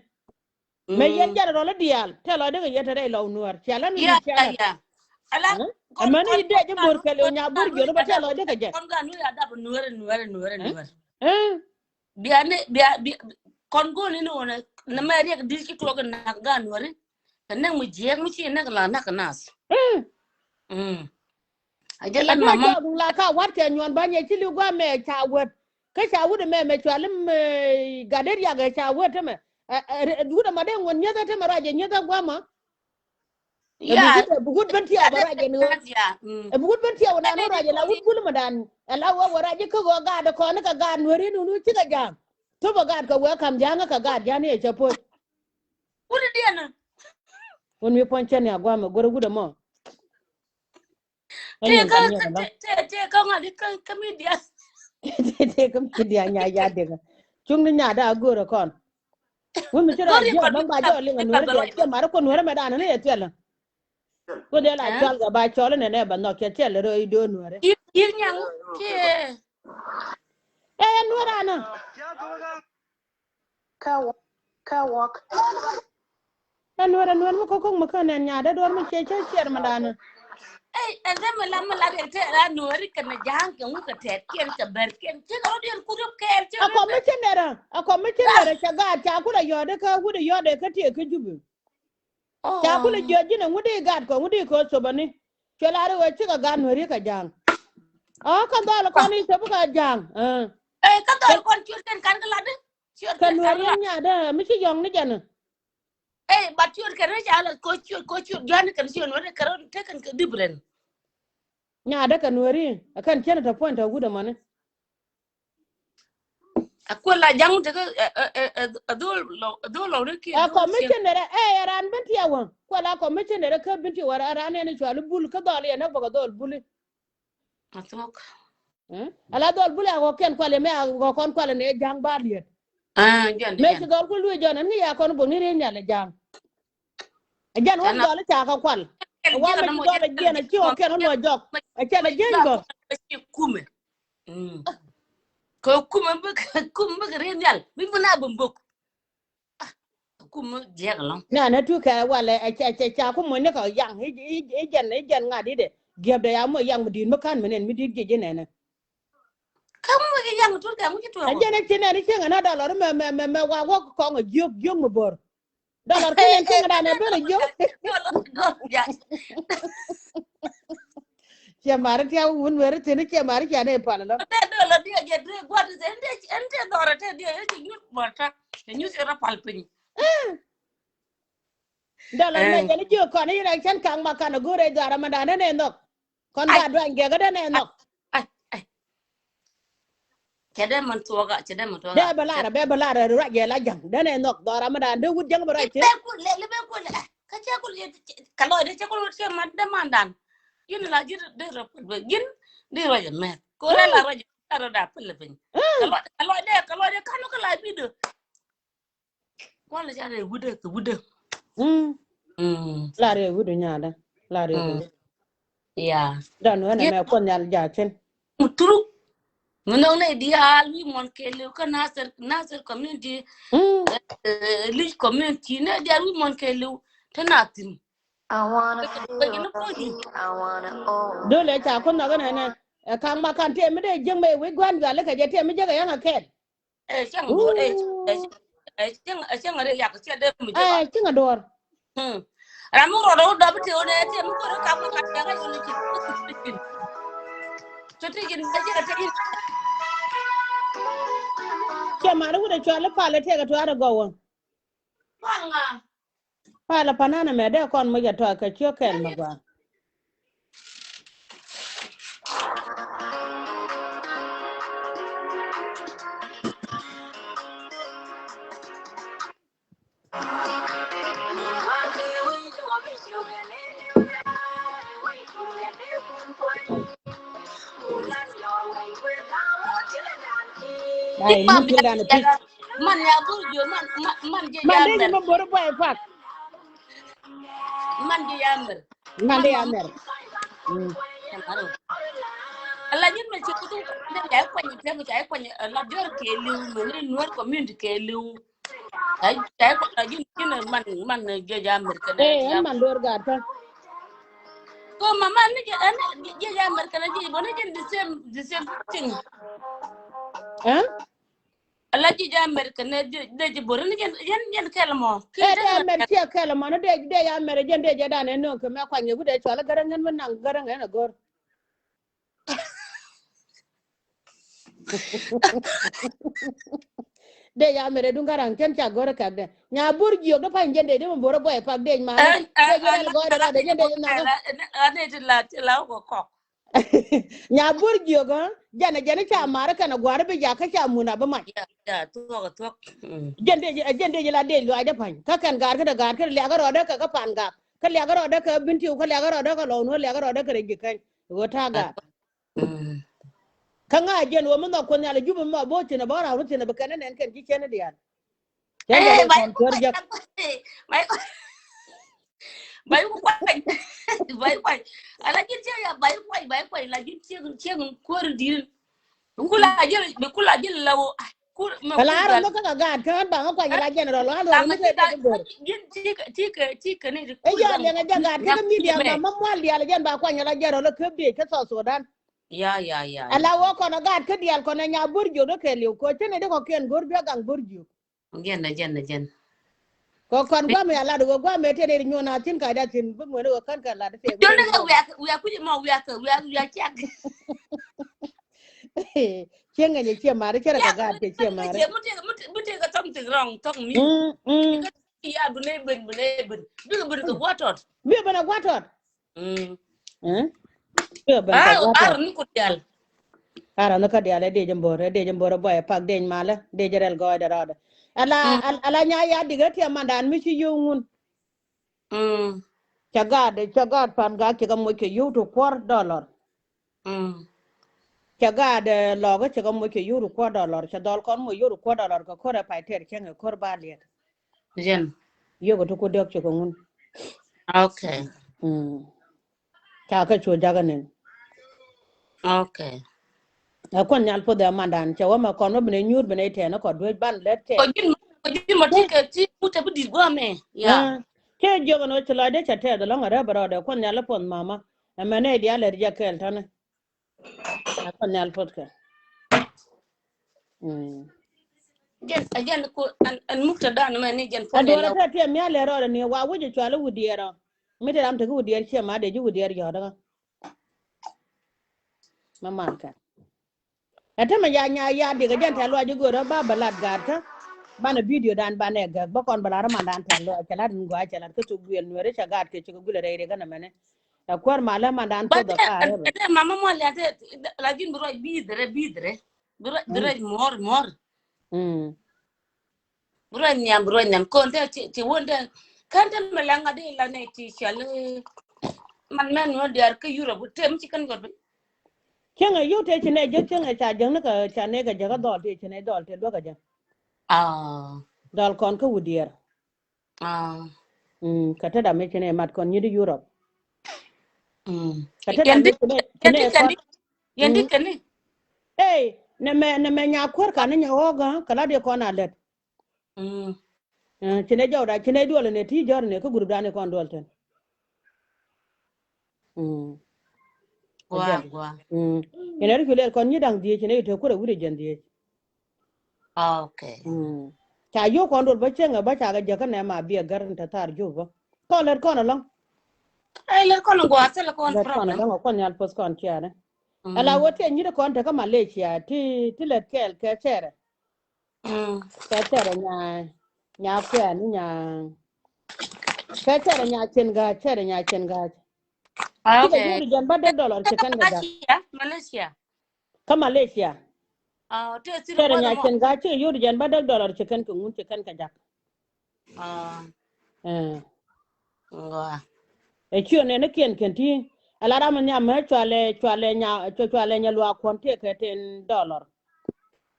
Mɛ yɛn jɛn rɔl i̱ diaal tɛ lɔcdä kɛ yɛ te rɛy lɔw Nuäär. Cia lɛn wi̱i̱ cia lɛn. Ɛmɛn i̱ dee ji̱ bo̱r kɛl i̱ nya bo̱r jiɔt i̱ bä tɛ lɔcdä kɛ jɛ. Bia ni bia bia kɔn go̱o̱n ni ni wä ni mɛ riɛk di̱t ci tuɔk in nak gan wä ri. Kɛ näk mi jiɛk mi ci näk la nak nas. A jɛ la mama. Jɔk la ka wat kɛ nyuɔn ba nyɛ ci li guamɛ ca wet. Kä ca wut mɛ mɛ cual im gat dee riak ca wet mɛ. Wut ma dee ŋuɔn nyeth te mɛ ruac jɛ nyeth guamɛ. Ɛ bi wut ben tiɛw bä ruac jɛ ni wä. Ɛ bi wut ben tiɛw dan wä ruac jɛ la wut bul mɛ dan. Ɛ la wä wä ruac jɛ kä wä gat kɔn kä gat nueri nu nu ci kɛ jam. Thop a gat kɛ wee kam ja̱a̱ŋä kɛ gat ja̱a̱n i̱ ɛ cɛ poc. Wut i̱ diɛn. Wun mi puɔ̱ny cɛn ya guam ɛ go̱r ɛ wut ɛmɔ. Tëë kä tëë kä ŋa̱ di kä kä mi diɛn. Tëë kä mi diɛn nya ya diɛn. Cuŋ ni nya da a go̱r ɛ kɔn. Wun mi ci rɔ jiɛ mɛ ba jɔ liŋ ɛ nuɛrɛ diɛn cɛ mari kuɔn nuɛrɛ mɛ dan ni ɛ thiɛl. Kuɔn diɛn la cɔl kɛ ba cɔl ni nɛ ba nhɔk cɛ thiɛl rɔ i̱ do̱ nuɛrɛ. I̱ nyaŋ cɛ. Ɛ nuɛrɛ anä. Kä wä kä wä. Ɛ nuɛr ɛ nuɛr mi ko̱ko̱k mi kän ɛn nyaat ɛ duɔ̱r mi ciɛ cä ciɛr mi da̱a̱n. Ey ɛ dhɛ mi la mi la riɛk te ra nuɛri kɛn ɛ ja̱a̱ŋ kɛ ŋu kɛ tɛɛt kiɛn kɛ bɛr kiɛn cä rɔ diɛn kut rɔ kɛɛl cä. Ɛ kɔm mi cä nɛrä ɛ kɔm mi cä nɛrä cɛ gaat ca kulɛ yɔ̱ɔ̱t ɛ kä wut ɛ yɔ̱ɔ̱t ɛ kä tëë kä jupi. Ca kulɛ jiɔt ji̱n ɛ ŋut i̱ gat kɔ ŋut i̱ kɛ thopani. Cuɛ la ri wee cikɛ gat nueri kɛ ja̱a̱ŋ. Ɔ kä dhɔl kɔn i̱ thop kɛ ja̱a̱ŋ. Ɛ kä dhɔl kɔn ciöt kɛn kan kä lat. Kɛ nueri nyaat ɛ mi ci yɔ̱ŋ ni jɛn. Ɛ ba ciöt kɛn ri ca lat kɔ ciöt kɔ ciöt ja̱a̱ŋ ni kɛn ciöt nueri kɛ rɔ tekɛn kɛ different. Nyaat ɛ kɛ nueri ɛ kɛn cien ɛ tɔ puɔ̱ny tɔ wut ɛ mɔni. A kuɛ la ja̱ŋ tekä a dhol lɔ a dhol lɔ ni kiɛ. A commissioner ɛ ɛ ran bin tiɛ wä kuɛ la commissioner kä bin tiɛ wä ran ɛn cuali bul kä dhɔl yɛn ɛ bɔk a dhol buli. A thok. A la dhol buli a wä kiɛn kuali mɛ a wä kɔn kuali ni ja̱ŋ ba liet. Mɛ ci dhɔl ku luɛ jɔn ɛn ŋi̱ ya kɔn bok ni ri nyal ja̱ŋ. Ɛ jɛn wä dhɔl ca kä kual. Ɛ wä mɛ ci dhɔl ɛ jiɛn ɛ ci wä kiɛn wä luɔ jɔk ɛ cɛn ɛ jiɛn gɔ. Kumɛ. Kɛ kumɛ bä kumɛ bä kɛ ri nhial mi bä na bä mbok. Kumɛ jiɛk lɔŋ. Na na tu kɛ walɛ ɛ cɛ cɛ ca kumɛ ni kɛ yaŋ i̱ jɛn i̱ jɛn ŋa̱t i̱ dɛ giɛp dɛ ya mɔ yaŋ mi di̱i̱t mi ka̱n mi nɛn mi di̱i̱t jiɛc i̱ nɛnɛ. Kä mɔ yaŋ tur kɛ ŋuci tuɔk. Ɛ jɛn i̱ ci nɛn i̱ cieŋ ɛn a dɔlɔr mɛ mɛ mɛ wa wä kɔŋ ɛ jiök jiök mi bo̱r. Dɔlɔr kä nɛn cieŋ ɛn a nɛ ben ɛ jiök. Ciɛ mari tiak wun weri thin ciɛ mari ciɛ ni pal lɔ. Tɛ dɔlɔr diɛ jɛ dee guat tɛ ni tɛ dɔlɔr tɛ diɛ yɛ ci nyuth bɔr ta. Tɛ nyuth yɛ rɔ pal piny. Dɔlɔr mɛ jɛ ni jiök kɔn i̱ rɛ cɛn kaŋ ma kan a go̱o̱r ɛ dhɔr amanda ni ni nhɔk. Kɔn ba duany gɛk dee nɛ nhɔk. Cɛ dee man thuɔka cɛ dee man thuɔka. Dee bɛ lar bɛ bɛ lar ruac yɛ la ja̱ŋ dee nɛ nhɔk dhɔra mi dan dee wut ja̱ŋ bɛ ruac cɛ. Lɛ bɛ kul lɛ kä cɛ kul ka lɔc dee cɛ kul cɛ man dee man dan. Yin la ji̱n dee rɔ pil bɛ ji̱n dee ruac mɛth ko lɛ la ruac la rɔ da pil bɛ. Ka lɔc dee ka lɔc dee kan ka la video. Kualɛ ca rɛ wudä kɛ wudä. La rɛ wudä nyaadä. La rɛ wudä. Ya. Dan wänɛ mɛ kuɔth nyal jakin. Muturuk. Mi nɔŋ nɛ diaal wi̱i̱ muɔ̱n kɛɛliw kä Nasir, Nasir community. Lic community nɛ diaal wi̱i̱ muɔ̱n kɛɛliw te na thi̱n. Dole ca kun nɔk nɛ nɛ. Ɛ kaŋ ma kan tëë mi dee jiäk mɛ wi̱i̱ gua̱n juali kɛ jɛ tëë mi jiäk ɛ yaŋ a kɛɛl. Ɛ cäŋ duɔ̱ɔ̱r ɛ cäŋ ɛ cäŋ ɛ cäŋ ɛ yak cɛ dee mi jɛ. Ɛ cäŋ ɛ duɔ̱ɔ̱r. Ram mi rɔɔdɛ wä dɔp ti wä dee ti mi kɔrɛ kap kap kap kap kap kap. Cɛ ti jin bɛ jɛ ti jin. Cɛ mari wut ɛ cuali pal ɛ tɛk ɛ tuaar ɛ gɔw wä. Pal ŋa. Pal a panan ɛmɛ dee kɔn moc a tɔɔy kɛ ciök kɛl mi gɔaa. Ai, ni kul dan a pi̱c. Man ya bur jur man man man je ya mer. Man de ni ma bor boy pak. Man je ya mer. Man de ya mer. Ala nyin me chikutu ne ya kwani te me ya kwani la jor ke liu me ni nuer community ke liu. Ai, ai, ko la jin, jin man, man jiɛc America na. Eh, ɛn man dor gat kä. Ko ma man ni jiɛc, ɛn jiɛc America na jiɛc bɔ ni jin the same, the same thing. Eh? Ala jiɛc America na jiɛc, jiɛc bɔ ni jin, jin, jin kɛl mɔ. Eh, dee America kɛl mɔ, ni dee, dee America, jin dee jiɛc dan ɛn nöŋ kɛ mɛ kuany kɛ ku dee cual garaŋ ɛn mi naŋ garaŋ ɛn a gor. Dee ya mɛrɛ duŋ karaŋ kɛn ca gɔrɛ kak dɛ. Nya bur jiök dee pany jɛn dee dee mɛ borɛ bɔy pak dee ma. Dee jɛ rɛl gɔrɛ rɔ dee jɛn dee jɛ nɔkɛ. Ane ti la ti la ko kɔk. Nya bur jiök ɛ jɛn jɛn ca marɛ kɛn a guarɛ bi jak kä ca mun a bi mac. Ya ya tuɔk tuɔk. Jɛn dee jɛ jɛn dee jɛ la dee luac dee pany kä kɛn gaat kä dee gaat kä liak rɔ dee kɛ kä pan gak kä liak rɔ dee kɛ bin tiw kä liak rɔ dee kɛ lɔw nuɔ liak rɔ dee kɛ rɛ ji̱ kɛny. Ɣöö ta̱a̱ gaat. Kä ŋa̱ jɛn ɣöö mi nhɔk Kuoth Nhial ɛ Jubɛ mi ma bo̱o̱c thi̱n ɛ bä ra̱r wä thi̱n ɛ bi kɛn ɛ nɛn kɛn ji̱ cɛn ɛ diaal. Cɛn jɛ lɛ kɔn kuäär jek. Bay kuany. Bay kuany. Ala ji̱n cɛ ya bay kuany, bay kuany la ji̱n cieŋ cieŋ kuäär di̱n. Kula jil, bi kula jil la wo. Kula arɔ mi kä ka gaat kä an ba ŋä kuany la general an rɔ mi kä kä gor. Jin ti kä ti kä ti kä ni. Ɛ ya liɛŋ a jɛ gaat kä kä media ma ma mual dial jɛn ba kuany la general kä bi kä South Sudan. Ya ya ya. Ala wo kɔn a gaat kä dial kɔn a nya bur jiök dee kɛ liw ko tini dee kɔ kiɛn gor bi a gaŋ bur jiök. Jɛn na jɛn na jɛn. Kɔ kɔn guam ya lat wä guam ya tɛn ri nyuɔn a thin ka da thin bi ŋuɛn wä kän kɛ lat thin. Jɔn ni kɛ wiak wiak kuc mɔ wiak kɛ wiak wiak ciak. Cieŋ ŋɛnyɛ cie mari cɛ rɛ kɛ gaat kɛ cie mari. Mu tëë mu tëë mu tëë kɛ tɔŋ tëë rɔŋ tɔŋ mi. Mm mm. Bi kɛ ya bi ne ben bi ne ben bi kɛ ben kɛ guatɔt. Bi ben a guatɔt. Mm. Eh? Kɛ ben kɛ guatɔt. Ar ni ku dial. Ara ni kä dial ɛ dec in bo̱r ɛ dec in bo̱r ɛ bɔy ɛ pak dec malä dec rɛl gɔɔydɛ rɔɔdɛ. Ala ala nya ya dikɛ tiɛ mandan mi ci yio̱w ŋun. Cɛ gaat cɛ gaat pan gak cɛ kɛ moc kɛ yio̱w ti kuɔr dollar. Cɛ gaat lɔk cɛ kɛ moc kɛ yio̱w ti kuɔr dollar cɛ dhɔl kɔn moc yio̱w ti kuɔr dollar kɛ ko̱r ɛ pay tɛr cäŋ ɛ ko̱r ba liɛt. Jɛn. Yio̱w kɛ ti ku däk cɛ kɛ ŋun. Okay. Ca kä cu jakä nin. Okay. Ɛ kuɔn nhial puɔth ɛ mandan cɛ wä mɛ kɔn wä bi ni nyuur bi ni tɛn kɔ duec ban lɛt tɛn. Kɔ ji̱n kɔ ji̱n mɔ ti kɛ ti mut ɛ bi di̱t guamɛ. Ya. Cɛ jiök ɛn wä ci lɔcdɛ cɛ tɛth ɛlɔ̱ŋ ɛ rɛp ɛ rɔɔdɛ kuɔn nhial puɔth mama. Ɛmɛ nɛy diaal ɛ ri jɛ kɛɛl tɔ̱nɛ. Ɛ kuɔn nhial puɔth kɛ. Jɛn ɛ jɛn ku ɛn muk te dan mɛ ni jɛn puɔth. Ɛ duɔrɛ tɛ tiɛ mia̱l ɛ rɔɔdɛ ni wa wi̱c ɛ cual ɛ wi̱diɛɛr ɔ. Mi te ram te ki wi̱diɛɛr ciɛ ma dee ji̱ wi̱diɛɛr yɔ̱ɔ̱t kä. Ma mal kɛ. Ɛ te mɛ ya nya ya dikɛ jɛn tɛ̈th luac ji̱ go̱o̱rä ba bɛ lat gaatkä. Banɛ bidio dan banɛ gäk bä kɔn bɛ lat rä mandan tɛ̈th luac cɛ lat in gɔaa cɛ lat kä thok guiɛl nueeri cɛ gaatkɛ cɛ kɛ guilɛ rɛy rɛ känɛ mɛnɛ. Ɛ kuäär malä mandan puɔth ɛ kaar rɛ bä. Te mama mual ya te la ji̱n bi ruac bi̱i̱th rɛ bi̱i̱th rɛ. Bi ruac bi ruac muɔ̱ɔ̱r muɔ̱ɔ̱r. Bi ruac nhiam bi ruac nhiam kɔn te ti won te kän te mɛ la ŋa̱t di la nɛ ti cɔl. Man mɛn wä diaar kä Europe te mi ci kän gɔt bi. Cieŋɛ yio̱w te ci nɛ jek cieŋɛ ca jek ni kɛ ca nɛ kɛ jek a dhɔl te ci nɛ dhɔl te duäk a jek. Dhɔl kɔn kä wi̱diɛɛr. Kɛ te dam mi ci nɛ mat kɔn nyi di Europe. Kɛ te dam mi ci nɛ ci nɛ kɔn. Yɛn di kɛn ni. Ey nɛ mɛ nɛ mɛ nya kuäär kan ni nya ɣɔk kɛ la di kɔn a lɛt. Ci nɛ jɔwda ci nɛ duɔl nɛ ti jɔr nɛ kä gurupdan ni kɔn duɔl tɛn. Gua gua. Inɛ ri cu lɛl kɔn nyi daŋ dhiec inɛ ite kurɛ wut ijɛn dhiec. Okay. Ca yio̱w kɔn dot bä cieŋɛ bä ca kɛ jäkä nɛ ma biɛ gär in te thar jup bä. Kɔn lɛt kɔn alɔŋ. Ɛ lɛt kɔn gua thilɛ kɔn problem. Lɛt kɔn alɔŋ kɔn nhial poth kɔn ciaarɛ. Ala wä tiɛ nyit kɔn te kä Malaysia ti ti lɛt kɛɛl kɛ cɛrɛ. Kɛ cɛrɛ nya nya kuɛn nya kɛ cɛrɛ nya cin ga̱a̱c cɛrɛ nya cin ga̱a̱c. Cikɛ yuri jɛn ba dek dollar ci kɛn kɛ jak. Malaysia. Kä Malaysia. Cɛrɛ nya cin ga̱a̱c cikɛ yuri jɛn ba dek dollar ci kɛn kɛ ŋun ci kɛn kɛ jak. Ɛ ciö nɛn ni kiɛn kɛn ti. Ala ram ni amɛ cualɛ cualɛ nya cualɛ nya luaak kuɔn tekɛ ten dollar.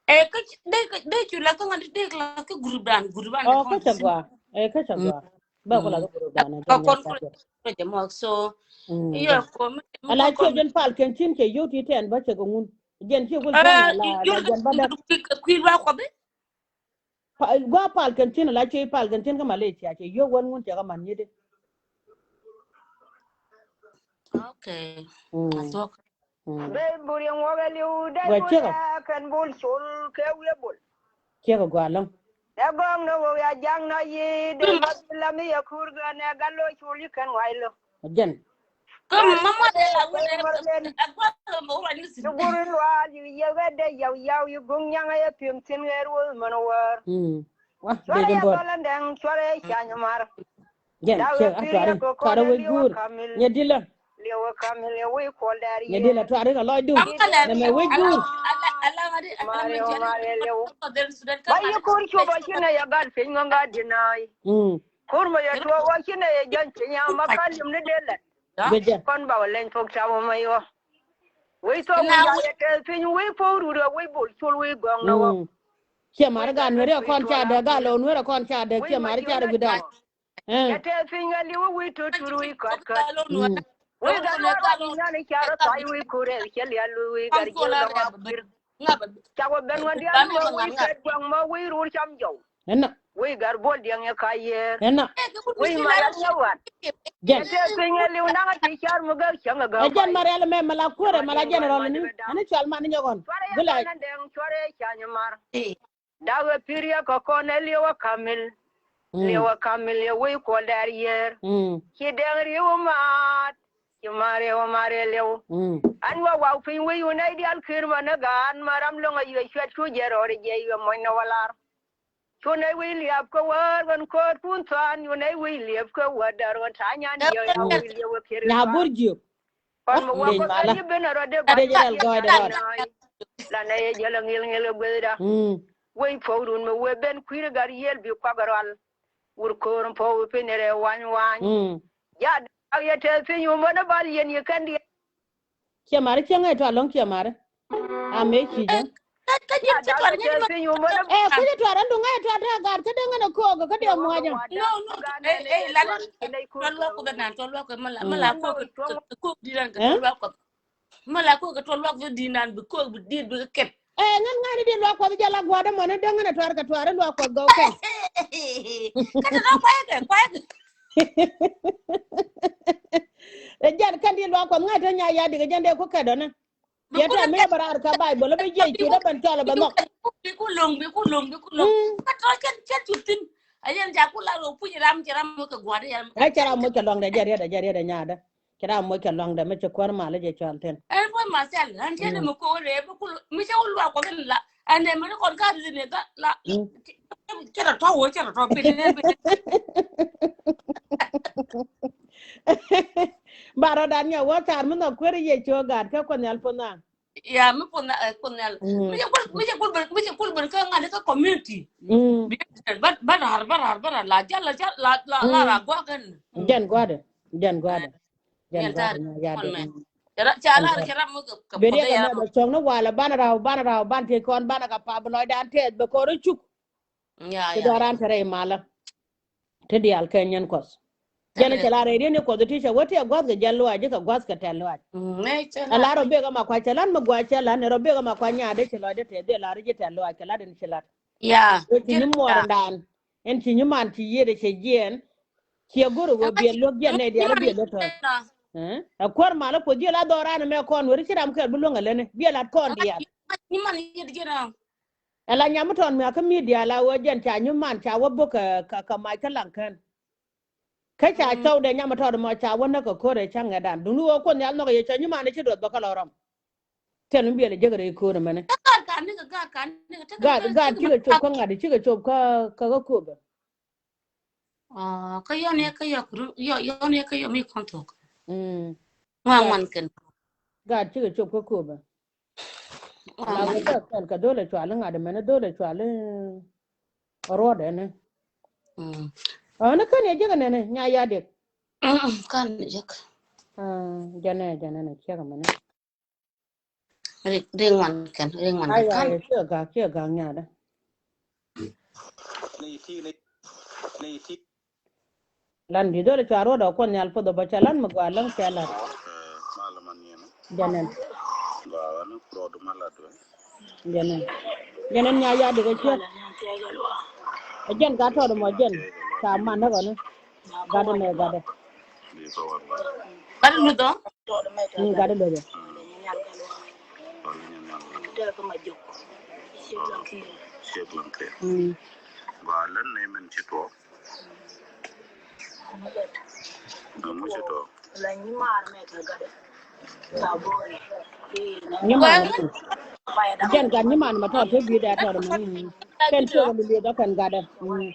Ɛ kä dee kä dee cu la kä ŋa dee la kä group dan group dan. Ɔ kä cɛ gua ɛ kä cɛ gua. Bɛ ku la kä group dan ɛ jɛ mɔ so. Ala ciö jɛn pal kɛn cin cɛ yio̱w ti tɛn bä cɛ kɛ ŋun jɛn ciö gul tɛn ala jɛn bä dɛ. Kui̱ luaak kɔ bi. Gua pal kɛn tin la cuɛ pal kɛn tin kä Malaysia cɛ yio̱k wän ŋun cɛ kä man nyit di. Okay. Mm. Athuɔk. Mm. Bey buri ŋuɔk ɛ liw dee bul ɛ kɛn bul cul kɛ wiɛ bul. Ciɛ kɛ gua lɔŋ. Ɛ gɔŋ ni wok ya jaŋ na yi dee ma bi la mi yɛ kur gɛ nɛ gat lo cul yi kɛn wac lo. Jɛn. Kä mama de la wun ɛ gua lɔ mɛ wura ni sin. Ni buri lual yi yɛ wɛ dee yaw yaw yi guŋ nyaŋ ɛ yɛ pi̱em thin ɣɛr wä mɛn wär. Mm. Wa dee jɛn bor. Cuarɛ ya gɔl ɛn dɛŋ cuarɛ ya cany mar. Jɛn cɛ a tuari tuari wec guur. Nyɛ dilä. Nyɛ dilä tuari kɛ lɔc du. Nɛ mɛ wec guur. Ba yi kur cuɔ ba ci nɛ yɛ gat piny ŋɔŋ gat di nai. Kur mɛ yɛ tuɔ wa ci nɛ yɛ jɔny piny a ma ka lim ni dee lɛt. Guecɛ. Kɔn ba wä leny thok ca wä ma yɔ. Wec thok wä ya yɛ tɛth piny wec pok rut a wec bol col wec gɔŋ na wä. Ciɛ mari gat nuɛri a kɔn ca dɛ gat lɔ nuɛri a kɔn ca dɛ ciɛ mari ca dɛ gudan. Cɛ tɛth piny ɛ li̱w wi̱i̱ to̱ tur wi̱i̱ kɔt kɔt. Wi̱i̱ gat luɔt wi̱i̱ nyan i̱ ca rɔ thɔc wi̱i̱ kurɛ cɛ lial wi̱i̱ gat jiɛl dɔŋ a kuir. Ca wä ben ŋuan diaal ni wä wi̱i̱ kɛt guaŋ mɔ wi̱i̱ rur cam jɔw. Wi̱i̱ gat buɔl diɛŋ yɛ ka yɛɛr. Wi̱i̱ ma yɛn nyɛ wan. Cɛ tɛth piny ɛ li̱w naŋ a ci car mi gäk cäŋ ɛ gäk. Ɛ jɛn ma rial mɛ mɛ la kuäärɛ mɛ la jɛn rɔl ni. Ani cual man ni nyɛ ɣɔn. Cuarɛ yɛ nandɛŋ cuarɛ ca nyɛ mar. Dak ɛ pi̱i̱r yɛ kɛ kɔn ɛ liɛw ɛ kamil. Liɛw ɛ kamil yɛ wec kuɔl dɛr yɛɛr. Ci dɛŋ ri̱w maat. Ci ma̱a̱r yɛ wä ma̱a̱r yɛ liɛw. Ɛn wä waw piny wec wun ɛ dial ki̱i̱r mɔ ni gaat ma ram lo̱ŋ ɛ yuɛ cuɛt cu jɛ rɔɔd ɛ jɛ yuɛ mɔny ni wä lar. Cu nɛy wec liɛp kä wäär ɣän kööt kun thuan cu nɛy wec liɛp kä wäär dɛr ɣän ta̱a̱ nyan diɛw ya wec liɛp ɛ ki̱i̱r. Nya bur jiök. Kɔn mi wä kuoth kɛ ni ben a rɔ dee gɔ̱a̱r. Lanɛ yɛ jɛ lɛ ŋil ŋil kɛ guethda. Wec puɔ̱k run mi wee ben kui̱r gat yiël bi kuak rɔal. Wur ko̱o̱r puɔ̱k piny rɛ wany wany. Ja dak yɛ tɛth piny wumä ni bal yɛn yɛ kɛn diɛ. Ciɛ mari cieŋ ɛ tɔa lɔŋ ciɛ mari. A mëë ci jɛ. Kä ji̱n ci tuar nyɛ. Ɛ kui̱ tuar ɛn duŋ ɛ tuar tɛ gat kä dee ŋän ɛ kook kä dee muɔcä. No no. Ɛ ɛ lan. Tuar luak kuoth ɛnan tuar luak kuoth mala mala kook kook di ran kɛ tuar luak kuoth. Mala kook kɛ tuar luak kuoth di nan bi kook bi di bi kɛp. Ɛ ŋän ŋän di luak kuoth jɛ la gua̱dä mɔni dee ŋän ɛ tuar kɛ tuar luak kuoth gɔw kɛ. Kä tɛ dɔ̱ŋ kuayɛ kɛ kuayɛ kɛ. Ɛ jɛn kɛn di luak kuɔth ŋa̱c te nya ya dik ɛ jɛn dee ku kɛt ɔnɛ. Yɛ tɛ mi bɛ raar kä Baibol bi jiɛc ci dee ben cɔl bɛ nhɔk. Bi ku loŋ bi ku loŋ bi ku loŋ. Kä tɔ cɛn cɛn cu thin. A yɛn ca ku la ro puc ram ci ram mi kɛ gua̱dä yɛn. Ɛ cɛ ram mi kɛ luaŋdɛ jɛ riɛt ɛ jɛ riɛt ɛ nyaadä. Ci ram moc kɛ luaŋdɛ mi ci kuäär mal jɛ cual thin. Ɛn kuäär mal thil ɛn cɛ dee mi ko̱o̱r rɛɛ mi kul mi cɛ wul luak kuɔth in la ɛn dee mi ni kɔn ka ri ni la la. Cɛ rɔ tɔ̱ wä cɛ rɔ tɔ̱ pin ni pin. Ba rɔ dan nyɛ wä tar mi nhɔk kuäär yɛ cuɔ gat kä kuɔth nhial puɔth na. Ya mi puɔth na puɔth nhial mi cɛ kul mi cɛ kul ben mi cɛ kul ben kä ŋa̱n kä community. Bi ba ba rar ba rar ba rar la jal la jal la la la ra guak kɛn. Jɛn gua̱dɛ jɛn gua̱dɛ. Jɛn gua̱dɛ nya ya dee. Ca lar ca lar muk kɛ beri kɛ mɛ bɛ cɔŋ ni walɛ ban raw ban raw ban ti kɔn ban ka pa bi lɔcdan tɛth bɛ kɔn ri cuk. Ti dɔran te rɛy malä. Ti dial kɛ nyɛn kuɔth. Jɛn cɛ lar rɛy rieni kuɔth ti cɛ wä ti ɛ gua̱th kɛ jɛn luac jɛ kɛ gua̱th kɛ tɛl luac. A lar ɔ bek ama kua cɛ lan mi gua cɛ lan rɔ bek ama kua nyaat dee ci lɔc dee tɛth dee lar ji̱ tɛl luac kɛ lat in ci lat. Ci ni muɔr dan. Ɛn ci nyiman ci yiëëdɛ cɛ jiɛɛn. Ciɛ go̱r ɛ ɣöö biɛl luäk jiɛn nɛy diaal ɛ biɛl luäk tɔ̱. Ɛ kuäär malä kuoth jiɛl a dhɔran ɛmɛ kɔn weri ci ram kɛɛl bi luäŋ ɛ läni biɛl at kɔn diaal. Ɛ la nyam mi tɔn miakä midia la ɣöö jɛn ca nyiman ca wä bok kɛ kɛ mac kä laŋ kän. Kä ca cɔwdɛ nyam mi tɔt mɔ ca wä näk kɛ ko̱rɛ ca ŋɛtdan duŋni ɣöö kuoth nhial nhɔk ɛ yɛ cɔ nyiman ɛ ci duɔth bä kä lɔ rɔm. Kɛn mi biɛl ɛ jek rɛy ko̱r ɛmɛnɛ. Gaat gaat cikɛ cop kä ŋa̱t cikɛ cop kä kä kä Köpɛ. Kä yɔn yɛ kä yɔk yɔn yɛ kä yɔk mi kɔn thok. Ŋuan ŋuan kɛn. Gaat cikɛ cop kä Köpɛ. Ŋuan ŋuan kɛn. Kɛn kɛ dho̱l ɛ cual ŋa̱t ɛmɛnɛ dho̱l ɛ cual ruɔt ɛnɛ. Ɔni kän yɛ jek ɛnɛnɛ nya ya diɛk. Kän yɛ jek. Jɛnɛ jɛnɛ nɛ ciek ɛmɛnɛ. Ri ri ŋuan kɛn ri ŋuan kɛn. Ai ai kiɛ gak kiɛ gak nyaadä. Lan di dol cua ruɔdɔ kuɔn nhial puɔth ɔ bä ca lan mi gɔaa läŋ cɛ lat. Jɛnɛn. Jɛnɛn. Jɛnɛn nya ya dikɛ ciek. Ɛ jɛn gat tɔt mɔ jɛn. Ca man ni kɔni. Gat ni gat. Gat ni luth ɔ? Mm, gat ni luth ɔ. Mm. Nyiman. Jɛn gat nyiman ma tɔt te bi dɛ tɔt mɔ. Kɛn tiek mi lieth ɔ kɛn gat ɛ. Mm.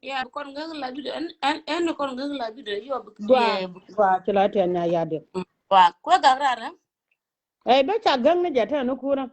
Ya kɔn gäk la video ɛn ɛn ɛn kɔn gäk la video yɔ bi. Gua gua ci la tɛn nya ya dik. Gua kuɛ gak rar ɛ. Ɛ bɛ ca gäk ni jɛ tɛn ni kurä.